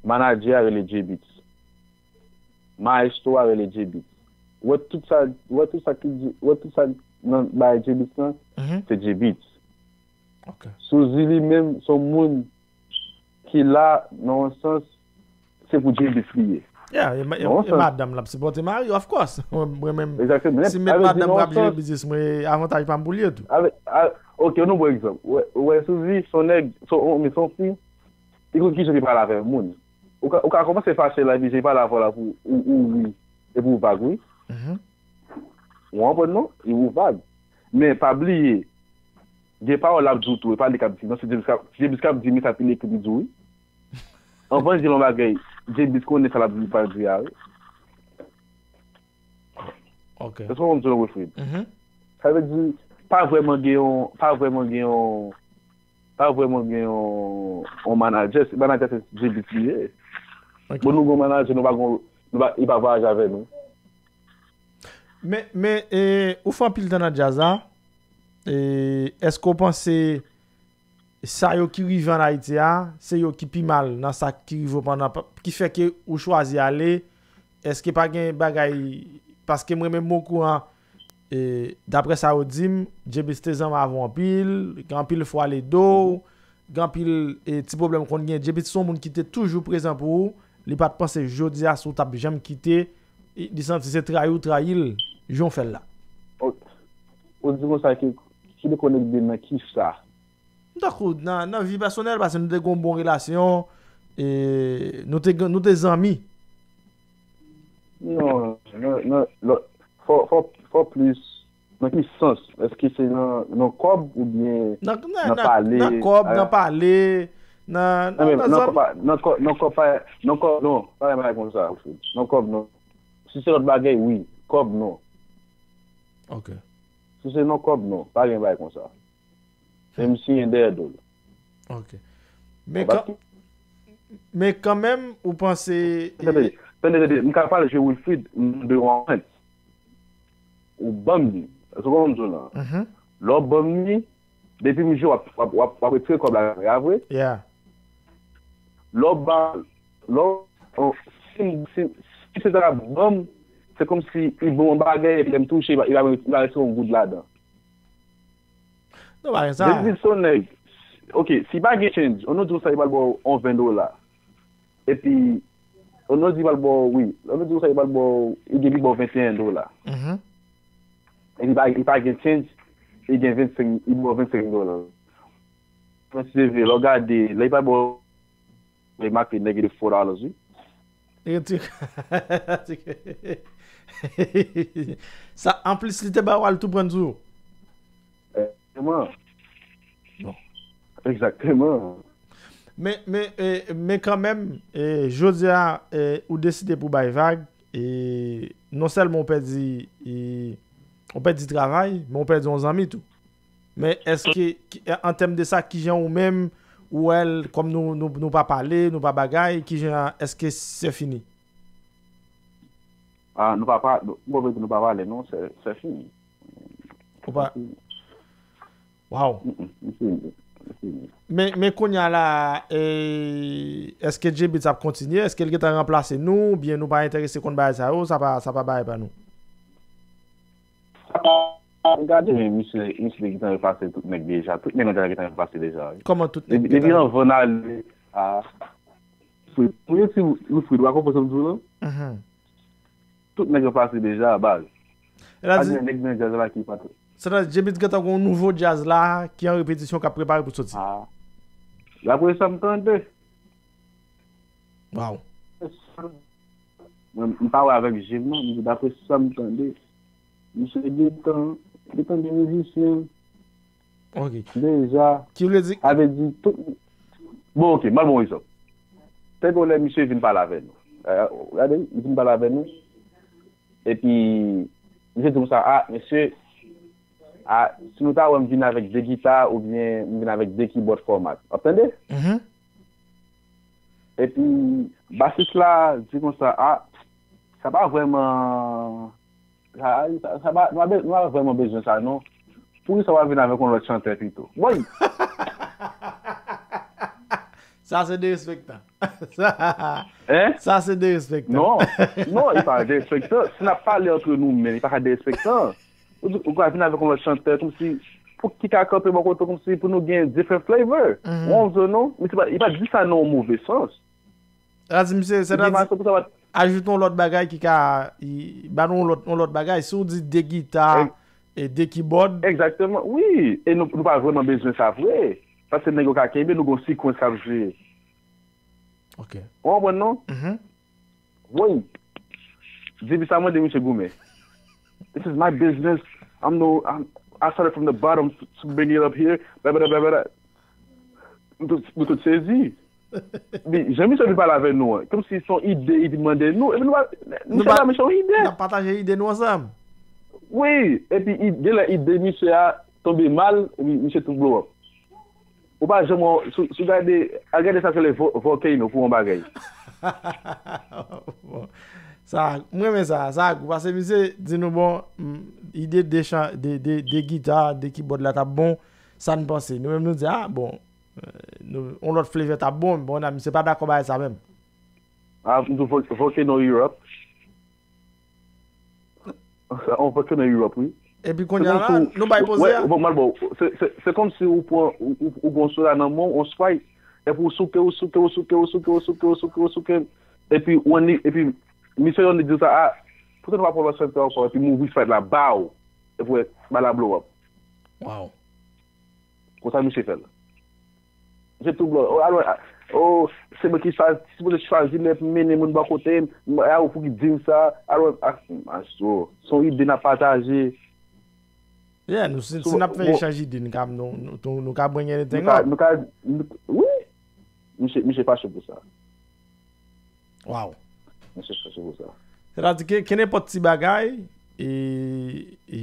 Manadjè a rele J-Beatz. Maestro a rele J-Beatz. Wè tout sa, wè tout sa ki di, wè tout sa nan bay J-Beatz lan, Mhm. se J-Beatz. Ok. Souzy li menm, se yon moun ki la, nan yon sans, se pou J-Beatz li ye. Yeah, e, ma- e, Non, e sa- madanm l ap sipòte mari, of course. Mwen, mwen menm, Exactement. si m met Avè di madanm nan m ap yon jere sans, biznis mwen, avantaj pa m pou l ye tou. avè, a, ok, nou bon egzanp. Wè, wè, Souzy, se yon nèg, se yon, se yon fi, li konn kijan li pale avè moun. Ou ka, ou ka kòmanse fache la, epi jan li pale avè w la pou ou, ou ri, epi ou vag, wi. Mhm. Ou konprann non? E ou vag. Men pa bliye, gen pawòl l ap di w tou, e pa li k ap di, non, se J-Beatz k ap, J-Beatz k ap di, men sa pi li ekri li di w, wi. Anvan l di yon bagay, J-Beatz konnen sa l ap di, li pa di a, wi. Ok. Èske w konprann, Wilfrid? Mhm. Sa vle di, pa vrèman gen yon, pa vrèman gen yon, pa vrèman gen yon, yon manadjè. Se manadjè se J-Beatz li ye. Ok. Bon, nou gen yon manadjè, nou pa gen, nou pa, li pa vwayaje avè nou. Men, men, e, ou fè anpil tan nan djaz la. E, èske w panse sa yo ki rive an Ayiti a, se yo ki pi mal nan sa ki rive w pandan, ki fè ke ou chwazi ale? Èske pa gen bagay, paske mwen menm mwen okouran, e, daprè sa yo di m, J-Beatz te zanmi avè w anpil, gen anpil fwa l ede w, gen anpil, e, ti pwoblèm konn gen. J-Beatz se yon moun ki te toujou prezan pou ou, li pa t panse jodi a si w t ap janm kite, e, li santi se trayi w trayi l, jan w fè l la. Ou, ou di konsa ke, ki dekonekte nan ki sa? M tankou nan, nan vi pèsonèl, paske nou te gen yon bon relasyon, e, nou te, nou te zanmi. Non, non, non, non, fò, fò, fò plis, nan ki sans? Èske se nan, nan kòb oubyen Nan, nan, nan nan, pale? nan kòb, Ah. Nan pale, nan, Non, nan, men nan nan zanmi. kòb pa, nan kòb, nan kòb pa, nan kòb non, pa gen bagay konsa, Wilfrid. Nan kòb non. Si se lòt bagay, wi. Kòb non. Ok. Si se nan kòb non, pa gen bagay konsa. Se misye dèyè do l. Ok. Men Paske kan, men kanmenm, ou panse, e, Tande, tande, tande, m ka pale jwe Wilfrid, m de yon rent. Ou ban m li. Èske w konprann m di w lan? Mhm. Lè w ban m li, depi m jwe, w ap, w ap, w ap, w ap retire kòb la, a vre? Yeah. Lè w ba, lè w, si, si, si se ta ban m, se kòmsi li ban m yon bagay, epi lè m touche, li pa, li pa, li pa retire yon goud ladan. Non, pa gen sa. Depi se yon nèg, ok, si pa gen change, ann nou di w sa, li pral ba w yon ven dola. Epi, ann nou di l pral ba w, wi, ann nou di w sa, li pral ba w, li gen li ba w venteyen dola. Mhm. Epi, li pa, li pa gen change, li gen vennsenk, li ba w vennsenk dola. Mwen si se vre, lè w gade, lè li pral ba w, li make negative four dollars, wi. Li retire. Sa, anplis, li te ba w al tou pran sou. Egzakteman. Bon. Egzakteman. Men, men, e, men kanmenm, e, jodi a, e, ou deside pou bay vag, e, non sèlman ou pèdi, e, ou pèdi travay, men ou pèdi yon zanmi tou. Men èske, ki- an tèm de sa, kijan ou menm, ou wè l, kòm nou, nou, nou pa pale, nou pa bagay, kijan, èske se fini? Ah, nou pa pa, nou, bon, nou pa pale, non, se, se fini. Ou pa. Waw. Men, men kounye a la, e, èske J-Beatz ap kontinye? Èske l gentan ranplase nou? Oubyen nou pa enterese konn bagay sa yo? Sa pa, sa pa bagay pa nou? Gade, men misye, misye te gentan efase tout nèg deja. Tout nèg nan gentan efase deja, wi. Kòman tout nèg Depi, depi gentan anvan n ale a Wilfrid. Mwen si Wilfrid, w a konprann sa m di w lan? Mhm. Tout nèg yo pase deja, baz. Sa di nèg nan djaz la ki pa t. Sètadi, J-Beatz gentan gen yon nouvo djaz la ki an repetisyon, k ap prepare pou soti. Ah. Dapre sa m tande. Waw. Mwen, m pa wè avèk je m, non, men dapre sa m tande, misye gentan, gentan gen mizisyen. Ok. Deja. Ki vle di? Sa vle di tout. Bon, ok, m ba w yon egzanp. Te gen yon lè misye vin pale avè nou. Eh, gade, li vin pale avè nou. Epi, misye di m sa, ah, mesye, ah, si nou ta wè m vin avèk de gita, oubyen m vin avèk de kibòd fòmat. W ap tande? Mhm. Epi, basis la di konsa, ah, sa pa vrèman, sa, sa, sa pa, nou pa be-, nou pa vrèman bezwen sa, non. Poukisa w pa vin avèk yon lòt chantè pito? Woy! Sa se derespektan. Sa, Hein? Sa se derespektan. Non, non, li pa derespektan. Si n ap pale antre nou menm, li pa ka derespektan. Ou, ou ka vin avèk yon lòt chantè, kòmsi, pou ki ka kanpe bò kote w, kòmsi pou nou gen different flavor. Mhm. Ou wè, non? Men se pa, li pa di sa nan yon move sans. Sa di, misye, se ta di, ajoute yon lòt bagay ki ka, ba nou yon lòt, yon lòt bagay. Si w di de gita, e de kibòd. Egzakteman, wi. E nou, nou pa vrèman bezwen sa vre. Paske nèg yo ka kenbe, nou gen yon sikwens k ap jwe. Ok. Ou konprann, non? Mhm. Woy! Depi sa mwen de misye goumen. This is my business. I'm no, I'm, I started from the bottom to, to bring it up here. Bla, bla, bla, bla. Nou tout, nou tout sezi. Men, jan misye vin pale avè nou an, kòmsi se yon ide li vin mande nou, epi nou pa, misye pa mechan yon ide. N ap pataje ide nou ansanm. Wi, epi ide, lè ide misye a tonbe mal, epi misye tou blow up. Ou pa janm wè, si, si w gade, al gade sa k rele vo-, volcano pou yon bagay. Bon. Sa, m renmen sa, sa gou, paske misye di nou, bon, m, ide de chan, de, de, de gita, de kibòd la t ap bon, sa n panse. Nou menm nou di, ah, bon, euh, nou, yon lòt flavor t ap bon, bon, nan, misye pa dakò bagay sa menm. Ah, m di w, volcano Europe. On fè ke nan Europe, wi. Epi kounye a la, nou bay poze a. Bon, mal bon. Se, se, se kòmsi ou pran, ou, ou, ou gon soda nan men w, on Sprite, epi ou souke, ou souke, ou souke, ou souke, ou souke, ou souke, ou souke, epi ou annik, epi misye yo annik di sa, ah, poutèt ou pa pran lòt chantè ankò, epi m ouvri Sprite la, baw, epi wè, bagay la blow up. Wow. Konsa misye fè l. Misye tou blan. Oh, alò, oh, se mwen ki chwazi, sipoze chwazi lè pou m mennen moun bò kote m. A ou pou ki di m sa. Alò, ah, maestro, se yon ide n ap pataje. Yeah, nou, si, si n ap fè echanj ide, nou ka, nou, nou, nou, nou ka bring anything up. Nou ka, nou ka, wi. Misye, misye fache pou sa. Wow. Misye fache pou sa. Sètadi ke, kenenpòt ti bagay, e, e,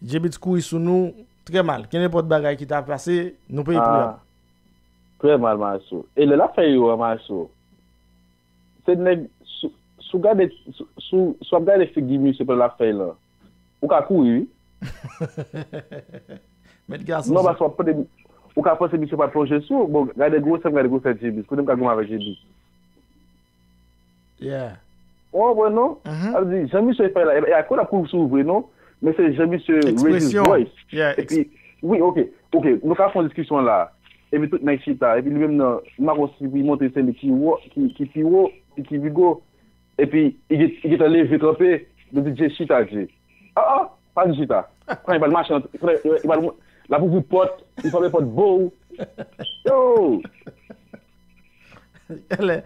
J-Beatz kouri sou nou trè mal. Kenenpòt bagay ki ta pase, nou peye pou l. Ah, trè mal, maestro. E lè l ap fè yo an, maestro, se nèg, si, si w gade, si, si, si w ap gade figi misye pandan l ap fè l lan, ou ka kouri, wi. Mèt gason. Non, paske w ap tande, ou ka panse misye pral plonje sou ou. Bon, gade gwosè m, gade gwosè J-Beatz. Kote m ka goumen avèk J-Beatz? Yeah. Ou konprann non? Sa vle di, jan misye fè la, e, e a kote ap kouri sou vre non, men se jan misye raise his voice. Yeah, epi, wi, ok, ok, nou ka fè yon diskisyon la. Epi tout nèg chita, epi li menm nan, m pa konn si pou li montre se li ki wo, ki, ki pi wo, ki, ki pi gwo. Epi, li gen, li gentan leve kanpe, nou di, "Dje chita, Dje." Ah, ah, pa di chita. Pran, li pral mache, li pral, li pral, l ap ouvri pòt, li frape pòt, bow. Yo! Genlè,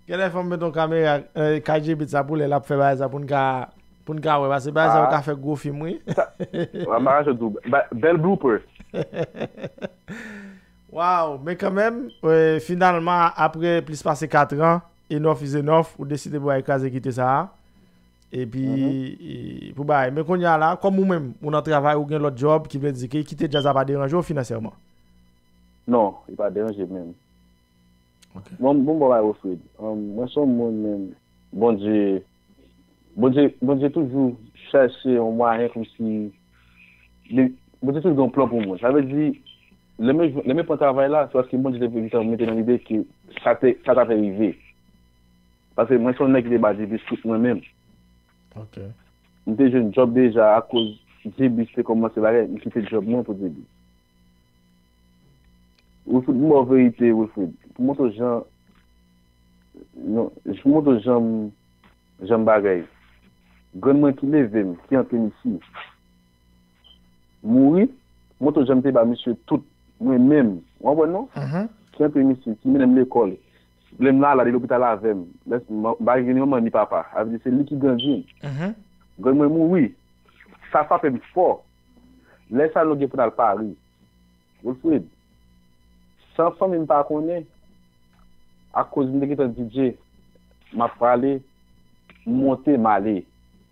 genlè fò m met yon kamera, eh, kay Dje Beat sa pou lè l ap fè bagay sa pou n ka, pou n ka wè. Paske bagay sa yo ka fè gwo fim, wi. Sa, m pa ka jwenn tou. Ba, bèl blooper. Wow, men kanmenm, eh, finalman, apre plis pase kat an, enough is enough, ou deside pou al kraze kite sa a. Epi, e, pou bagay. Men kounye a la, kòm ou menm, ou nan travay, ou gen lòt djòb, ki vle di ke kite djaz la pa deranje w finansèman. Non, li pa deranje m menm. Ok. Bon, bon, bon, bagay, Wilfrid. Um, mwen se yon moun menm, Bondye, Bondye, Bondye toujou chache yon mwayen kòmsi, li, Bondye toujou gen yon plan pou moun. Sa vle di, lè mwen, lè mwen pran travay la, se paske Bondye te gentan mete nan lide ke sa te, sa ta fè rive. Paske mwen se yon nèg ki te ba Dje Beat tout mwen menm. Ok. M te jwenn djòb deja akoz Dje Beat te kòmanse bagay, m kite djòb mwen pou Dje Beat. Wilfrid, m ba w verite, Wilfrid. Pou montre w jan, non, pou montre w jan m, jan m bagay. Grann mwen ki leve m, ki antre m isi. Mouri, montre w jan m te ba misye tout mwen menm. Ou konprann non? Ki antre m isi, ki mennen m lekòl. Lè m la, la, li lopital avè m. Lè m, m pa gen ni manman ni papa. Sa vle di se li ki grandi m. Grann mwen mouri. Sa frape m fò. Lè sa nou gen pou n al Pari. Wilfrid, san fanmi m pa konnen, akoz m te gentan di Dje, m ap prale, m monte, m ale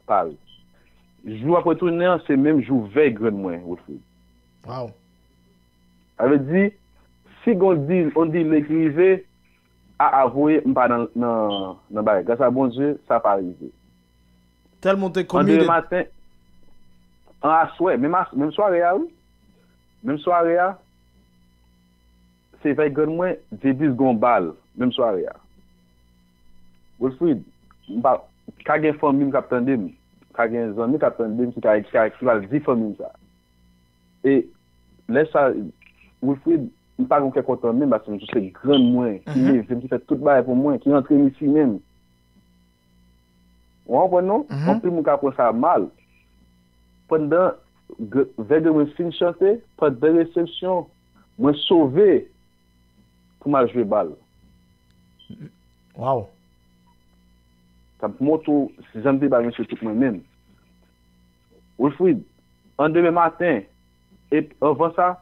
Pari. Jou ap retounen an, se menm jou vèy grann mwen, Wilfrid. Wow. Sa vle di, si gon di, on delay ki rive, a, a voye, m pa nan, nan, nan bagay. Gras a Bondye, sa pa rive. Tèlman te committed. An demen maten, an aswè, menm, as, menm sware a, wi. Menm sware a, se vèy grann mwen, Dje Beat gon bal, menm sware a. Wilfrid, m pa, ka gen fanmi m k ap tande m, ka gen zanmi k ap tande m ki ka, ki ka, ki pral di fanmi m sa. E lè sa, Wilfrid, m pa gen kè kontan menm, paske m se grann mwen, ki leve m, ki fè tout bagay pou mwen, ki rantre m isi menm. Ou konprann non? Anpil moun ka pran sa mal. Pandan gr-, vèy grann mwen fin chante, pandan resepsyon, mwen sove pou m al jwe bal. Wow. Sa m montre w jan m te ba misye tout mwen menm. Wilfrid, an demen maten, e anvan sa,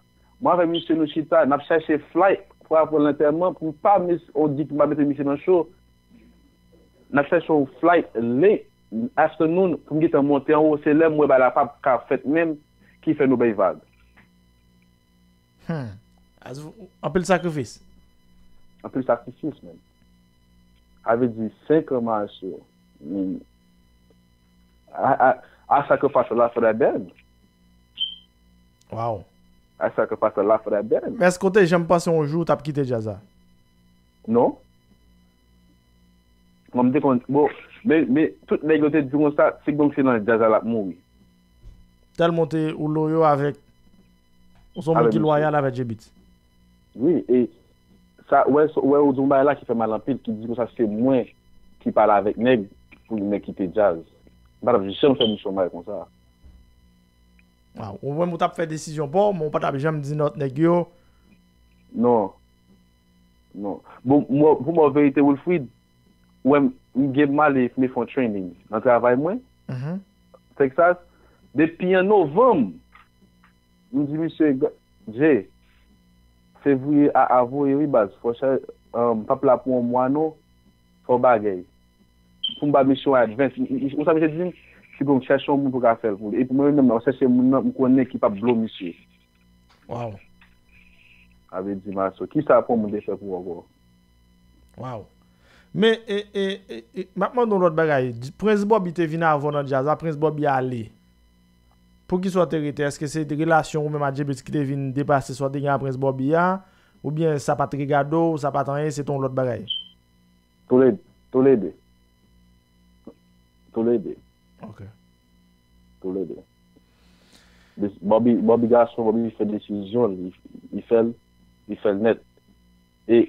mwen avèk misye nou chita, n ap chèche flight pou al pran lantèman, pou m pa mis, on di pou m pa mete misye nan cho. N ap chèche yon flight late afternoon pou m gentan monte anwo. Se lè m wè bagay la p ap ka fèt menm ki fè nou bay vag. Hmm. As-, anpil sakrifis. Anpil sakrifis, menm. Sa vle di senk an mache. Mm. I, I, I sacrifice a lot for that band. Wow. I sacrifice a lot for that band. Men èske w te janm panse yon jou w t ap kite djaz la? Non. Mwen, m te konn, bon, men, men tout nèg yo te di konsa, si Gong se nan djaz la, l ap mouri. Tèlman w te, ou loyal avèk, ou se yon moun ki loyal avèk Dje Beat. Wi, e sa, wè, wè, ou di yon bagay la ki fè mal anpil, ki di konsa se mwen ki pale avèk nèg pou nèg kite djaz. M pa t ap janm fè misye yon bagay konsa. Waw, ou menm ou t ap fè desizyon pa w, men ou pa t ap janm di lòt nèg yo. Non. Non. Bon, mwen, pou mwen, verite, Wilfrid, ou wè m, m gen m ale, m fè yon training nan travay mwen, Texas, depi an novanm, m di misye, "Dje, fevriye a, a voye wi baz, fò chè, um, p ap la pou yon mwa non, fò bagay." Pou m ba misye yon advance. M, m, ou sa misye di m? Si bon, chèche yon moun pou ka fè l pou li. Epi mwen menm, nan chèche moun nan, m konnen ki p ap blow misye. Wow. Sa vle di, Maso, kisa pou moun te fè pou ou ankò? Wow. Men, e, e, e, e, m ap mande w lòt bagay. Prince Bobby te vin avè w nan djaz la, Prince Bobby ale. Poukisa w te rete? Èske se relasyon ou menm ak Dje Beat ki te vin depase sa w te gen ak Prince Bobby a? Oubyen sa pa t regade w, sa pa t anyen, se te yon lòt bagay? Toulede, toulede. Toulede. Ok. Toulede. Bobby, Bobby gason, Bobby fè desizyon, li, li fè l, li fè l nèt. E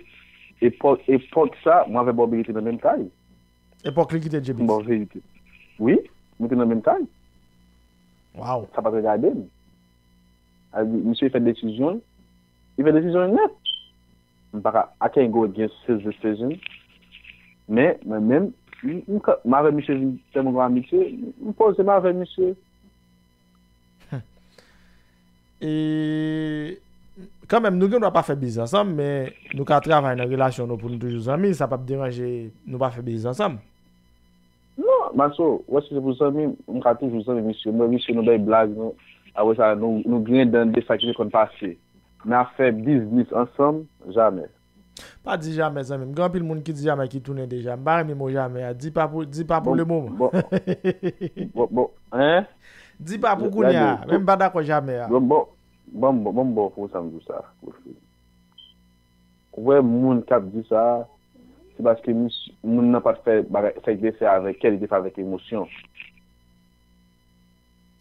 epòk, epòk sa, mwen avè Bobby rete nan menm kay. Epòk li kite J-Beatz. Bon verite. Wi, nou te nan menm kay. Wow. Sa pa t regade m. Sa vle di, misye fè desizyon, li fè desizyon nèt. M pa ka, I can't go against his decision. Men, mwen menm, m, m, m avè misye vin tèlman gon amitye, m poze m avè misye. E kanmenm, nou gen dwa pa fè biznis ansanm, men nou ka travay nan relasyon nou pou nou toujou zanmi, sa p ap deranje nou pa fè biznis ansanm. Non, Maso, wè si se pou zanmi, m ka toujou zanmi misye. Mwen, misye, nou bay blag, nou, apre sa, nou, nou griyen dan de sa ki te konn pase. Men afè biznis ansanm, jamè. Pa di jamè, zanmi m. Gen anpil moun ki di jamè ki tounen deja. M pa renmen mo jamè a. Di pa pou, di pa pou Bon, le moman. bon, bon, bon, hein? Di pa pou kounye a. Gade, Men m pa dakò jamè a. Bon, bon, bon, bon, bon, bon, pou sa m di sa. Ou wè moun k ap di sa, se paske mis- moun nan pa t fè bagay, sa li te fè avèk kè, li te fè avèk emosyon.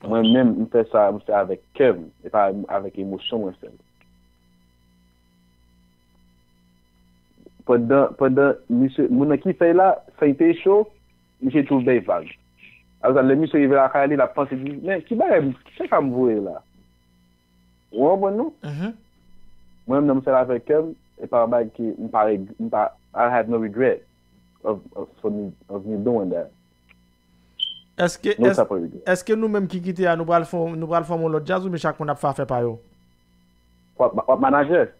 Mwen menm, m fè sa, m fè avèk kè m, e pa avèk emosyon mwen fè l. Pandan, pandan misye, moun nan ki fè l la, sa li te cho, misye tou bay vag. Apre sa, lè misye rive lakay li, l ap panse, di, men ki bagay, se sa m voye la? Ou konprann non? Mhm. Mwen menm, nan m fè l avèk kè m, e pa yon bagay ke m pa reg- m pa, I have no regret of, of, for me, of me doing that. Èske No ès- type of regret. èske nou menm ki kite a, nou pral fè, nou pral fòm yon lòt djaz, oubyen chak moun ap fè afè pa yo? W ap, w ap manager?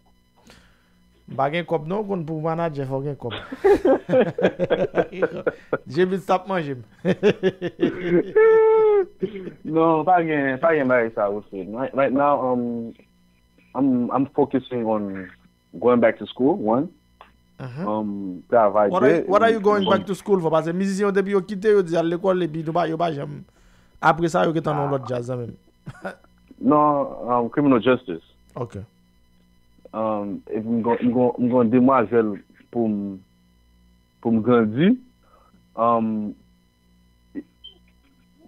M pa gen kòb non, konn pou manager fò gen kòb. J-Beatz t ap manje m. Non, pa gen, pa gen bagay sa, Wilfred. Right, right now, um, I'm, I'm focusing on going back to school, one. Mhm. Um, travay What are, de, what are you going um, back to school for? Paske mizisyen yo depi yo kite yo di al lekòl epi nou pa, yo pa janm. Apre sa yo gentan nan yon lòt djaz zanmi m. Non, um, criminal justice. Ok. Um, epi m gon, m gon, m gon demwazèl pou m, pou m grandi. Um,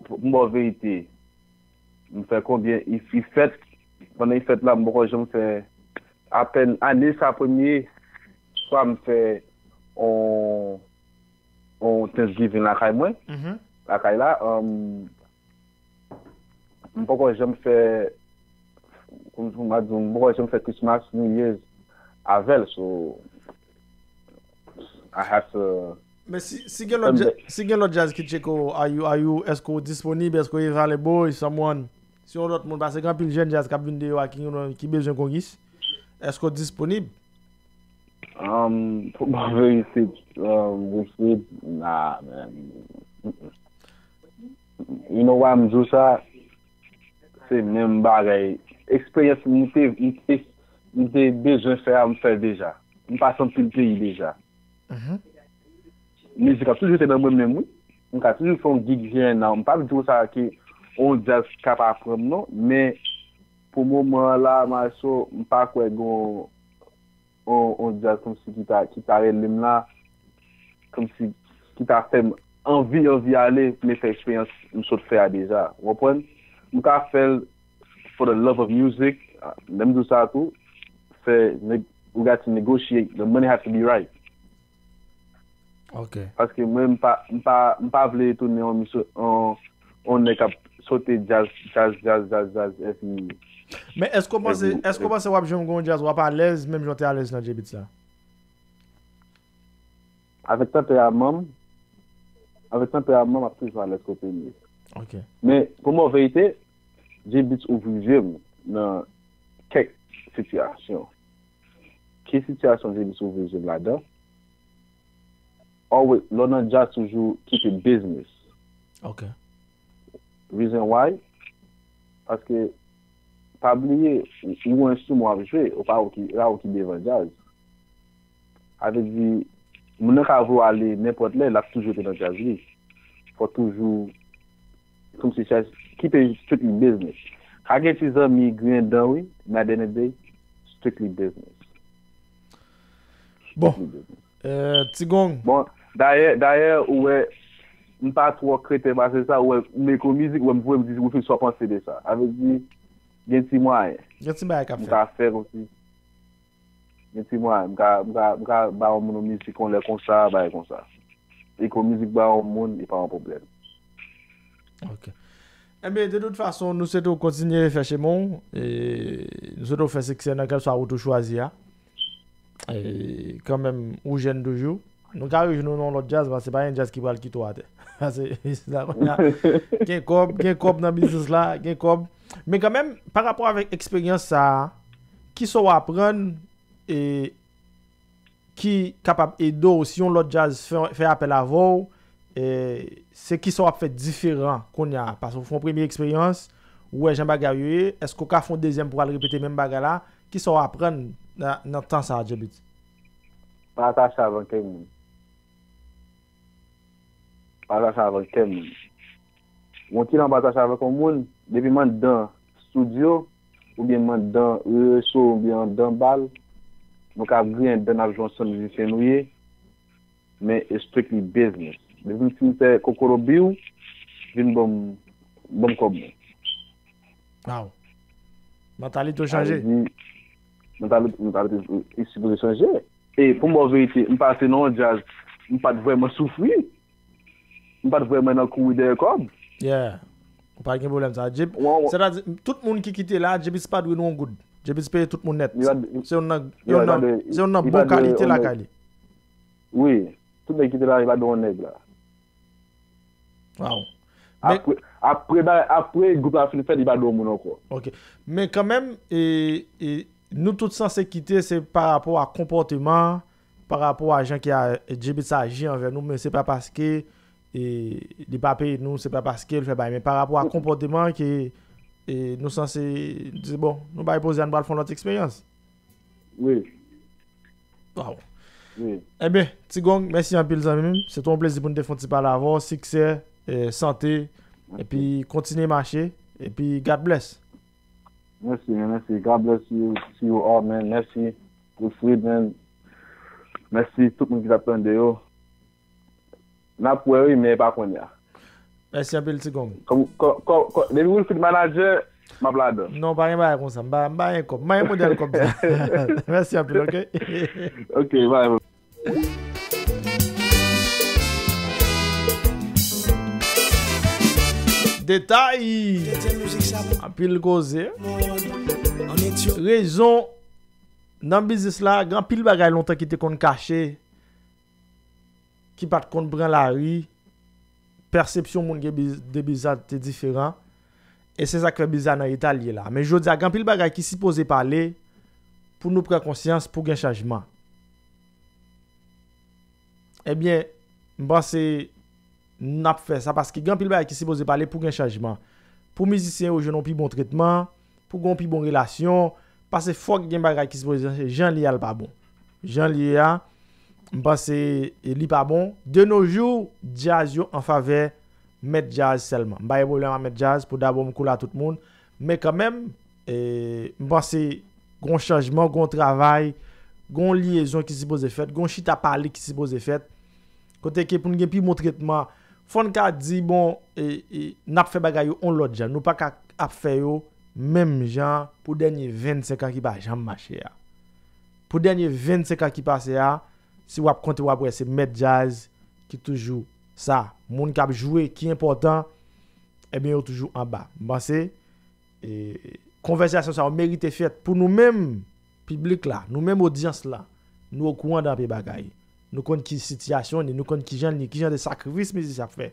pou m ba w verite, m fè konbyen, i, i fèt, pandan i fèt la, m poko janm fè, apèn ane sa premye fwa m fè on, on Thanksgiving lakay mwen, Mhm. lakay la, um, m poko janm fè, kòm, kòm m a di, m poko janm fè Christmas, New Year's avè l, so I have to Men si, si gen lòt djaz, si gen lòt djaz ki tcheke w, are you, are you, èske w disponib, èske w available, is someone, si yon lòt moun, paske gen anpil jèn djaz k ap vin deyò a ki, ki bezwen kongis, èske w disponib? Um, pou ba w verite, um, Wilfred, nah, man. Mm-mm. You know why m di w sa? Se menm bagay. Eksperyans m te, m te, m te bezwen fè a, m fè l deja. M pase anpil peyi deja. Mhm. Mizik ap toujou te nan mwen menm, wi. M ka toujou fè yon gig here and now. M p ap di w sa ke yon djaz ka pa pran m, non. Men, pou moman an la, Maestro, m pa kwè gon yon, yon djaz kòmsi ki ta, ki ta rele m la, kòmsi ki ta fè m anvi, anvi ale, men fè eksperyans m sot fè a deja. Ou konprann? M ka fè l for the love of music. Lè m di w sa tou, fè, neg- we got to negotiate. The money has to be right. Ok. Paske mwen, m pa, m pa, m pa vle tounen yon misye, yon, yon nèg k ap sote djaz, djaz, djaz, djaz, djaz, epi Men èske w panse, Epi- èske w panse w ap jwenn yon djaz w ap alèz, menm jan w te alèz nan J-Beatz la? Avèk tanperaman m, avèk tanperaman m ap toujou alèz kote m ye. Ok. Men, pou m ba w verite, J-Beatz ouvri je m nan kèk sitiyasyon. Ki sitiyasyon J-Beatz ouvri je m ladan? Always, lè w nan djaz toujou kite business. Ok. Reason why? Paske, pa bliye, ou, ou enstriman w ap jwe, ou pa ou ki, la ou ki devan djaz. Sa vle di, moun nan ka vle w ale nenpòt lè, l ap toujou rete nan djaz li. Fò toujou, kòmsi se, keep it strictly business. Ka gen ti zanmi griyen dan, wi, men at the end of the day, strictly business. Bon, Strictly business. euh, Ti Gong. Bon, dayè, dayè, ou wè, m pa twò kreten pase sa, ou wè, m ekri yon mizik, ou wè, m voye, m di, Wilfrid, sa w panse de sa? Sa vle di, gen ti mwayen. Gen ti bagay k ap M fèt. ka fè kòmsi. Gen ti mwayen, m ka, m ka, m ka ba yon moun yon mizik yon lè konsa, bagay konsa. Ekri yon mizik ba yon moun, e pa yon pwoblèm. Ok. Enben, de tout fason, nou swete w kontinye fè chemen w, e nou swete w fè siksè nan kèlswa wout ou chwazi a. E kanmenm, ou jèn toujou. Nou ka rejwenn ou nan yon lòt djaz, paske se pa yon djaz ki pral kite w atè. Paske, se sa kounye a. Gen kòb, gen kòb nan biznis la, gen kòb. Men kanmenm, pa rapò avèk eksperyans sa a, kisa w aprann, e ki kapab ede w si yon lòt djaz fè, fè apèl avè w, e, se kisa w ap fè diferan kounye a? Paske w fè yon premye eksperyans, ou wè jan bagay yo ye, èske w ka fè yon dezyèm pou w al repete menm bagay la? Kisa w aprann nan, nan tan sa a, Djebit? Pa atache avè ankenn moun. Pa atache avè ankenn moun. Yon kilan pa atache avèk yon moun, depi m anndan estidyo, oubyen m anndan rehearsal, oubyen anndan bal, nou ka ap griyen dan, n ap jwe ansanm, mizisyen nou ye, men it's strictly business. Depi m fin fè kokoro biw, vin ban m, ban m kòb mwen. Wow. Mantalite w chanje. Mantalite, mantalite, e sipoze chanje. E pou m ba w verite, m pase nan yon djaz, m pa t vrèman soufri. M pa t vrèman nan kouri dèyè kòb. Yeah. Ou pa gen pwoblèm sa. Sètadi, tout moun ki kite la, Djebis pa dwe nou yon goud. Djebis peye tout moun nèt. Se yon nan, se yon nan, se yon nan bon kalite lakay li. Wi. Tout nèg ki te la, li pa dwe yon nèg la. Wow. Apre, apre, apre gwoup la fin fèt, li pa dwe yon moun ankò. Ok. Men kanmenm, e, e, nou tout sanse kite, se pa rapò a konpòteman, pa rapò a jan ke a, Djebis aji anvè nou, men se pa paske, e, li pa peye nou, se pa paske l fè bagay, men pa rapò a konpòteman ke, e, nou sanse di, bon, nou bay poze a, nou pral fè yon lòt eksperyans. Wi. Wow. Ebyen, Ti Gong, mèsi anpil zanmi m. Se te yon plezi pou n te fè yon ti pale avè w. Siksè, e, sante, epi kontinye mache, epi God bless. Mèsi, man, mèsi. God bless you, to you all, man. Mèsi, Wilfrid, man. Mèsi tout moun ki t ap tande yo. N ap wè wi, men e pa kounye a. Mèsi anpil, Ti Gong. Depi Wilfrid manager, m ap ladan. Non, pa gen bagay konsa. M pa, m pa gen kòb. M pa gen modèl kòb sa. Mèsi anpil, ok? Ok, bye. Detay! Anpil koze. Rezon nan biznis la, gen anpil bagay lontan ki te konn kache, ki pa t konn pran lari, pèsepsyon moun gen de biznis te diferan, e se sa k fè biznis la nan eta l ye la. Men jodi a, gen anpil bagay ki sipoze pale pou nou pran konsyans, pou gen chanjman. Ebyen, m panse n ap fè sa paske gen anpil bagay ki sipoze pale pou gen chanjman. Pou mizisyen yo jwenn yon pi bon tretman, pou gen yon pi bon relasyon, paske fòk gen bagay ki sipoze jan l ye a l pa bon. Jan l ye a, m panse li pa bon. De nos jours, djaz yo an favè mèt djaz sèlman. M pa gen pwoblèm ak mèt djaz, pou dabò m koul a tout moun, men kanmenm, e, m panse gon chanjman, gon travay, gon lyezon ki sipoze fèt, gon chita pale ki sipoze fèt. Kote ke pou n gen pi bon tretman, fò n ka di, bon, e, e, n ap fè bagay yo yon lòt jan. Nou pa ka ap fè yo menm jan pou dènye vennsenk an ki pa janm mache a. Pou dènye vennsenk an ki pase a, si w ap konte, w ap wè se mèt djaz ki toujou sa. Moun k ap jwe ki enpòtan, ebyen, yo toujou anba. M panse, e, konvèsasyon sa yo merite fèt pou nou menm, piblik la, nou menm odyans la. Nou okouran de anpil bagay. Nou konn ki sitiyasyon li, nou konn kijan li, kijan de sakrifis mizisyen ap fè,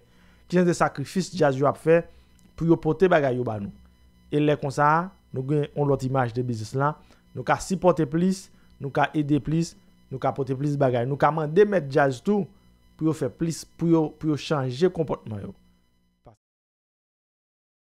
kijan de sakrifis djaz yo ap fè pou yo pote bagay yo ba nou. E lè konsa, nou gen yon lòt imaj de biznis la, nou ka sipòte plis, nou ka ede plis, nou ka pote plis bagay, nou ka mande mèt djaz tou pou yo fè plis, pou yo, pou yo chanje konpòtman yo.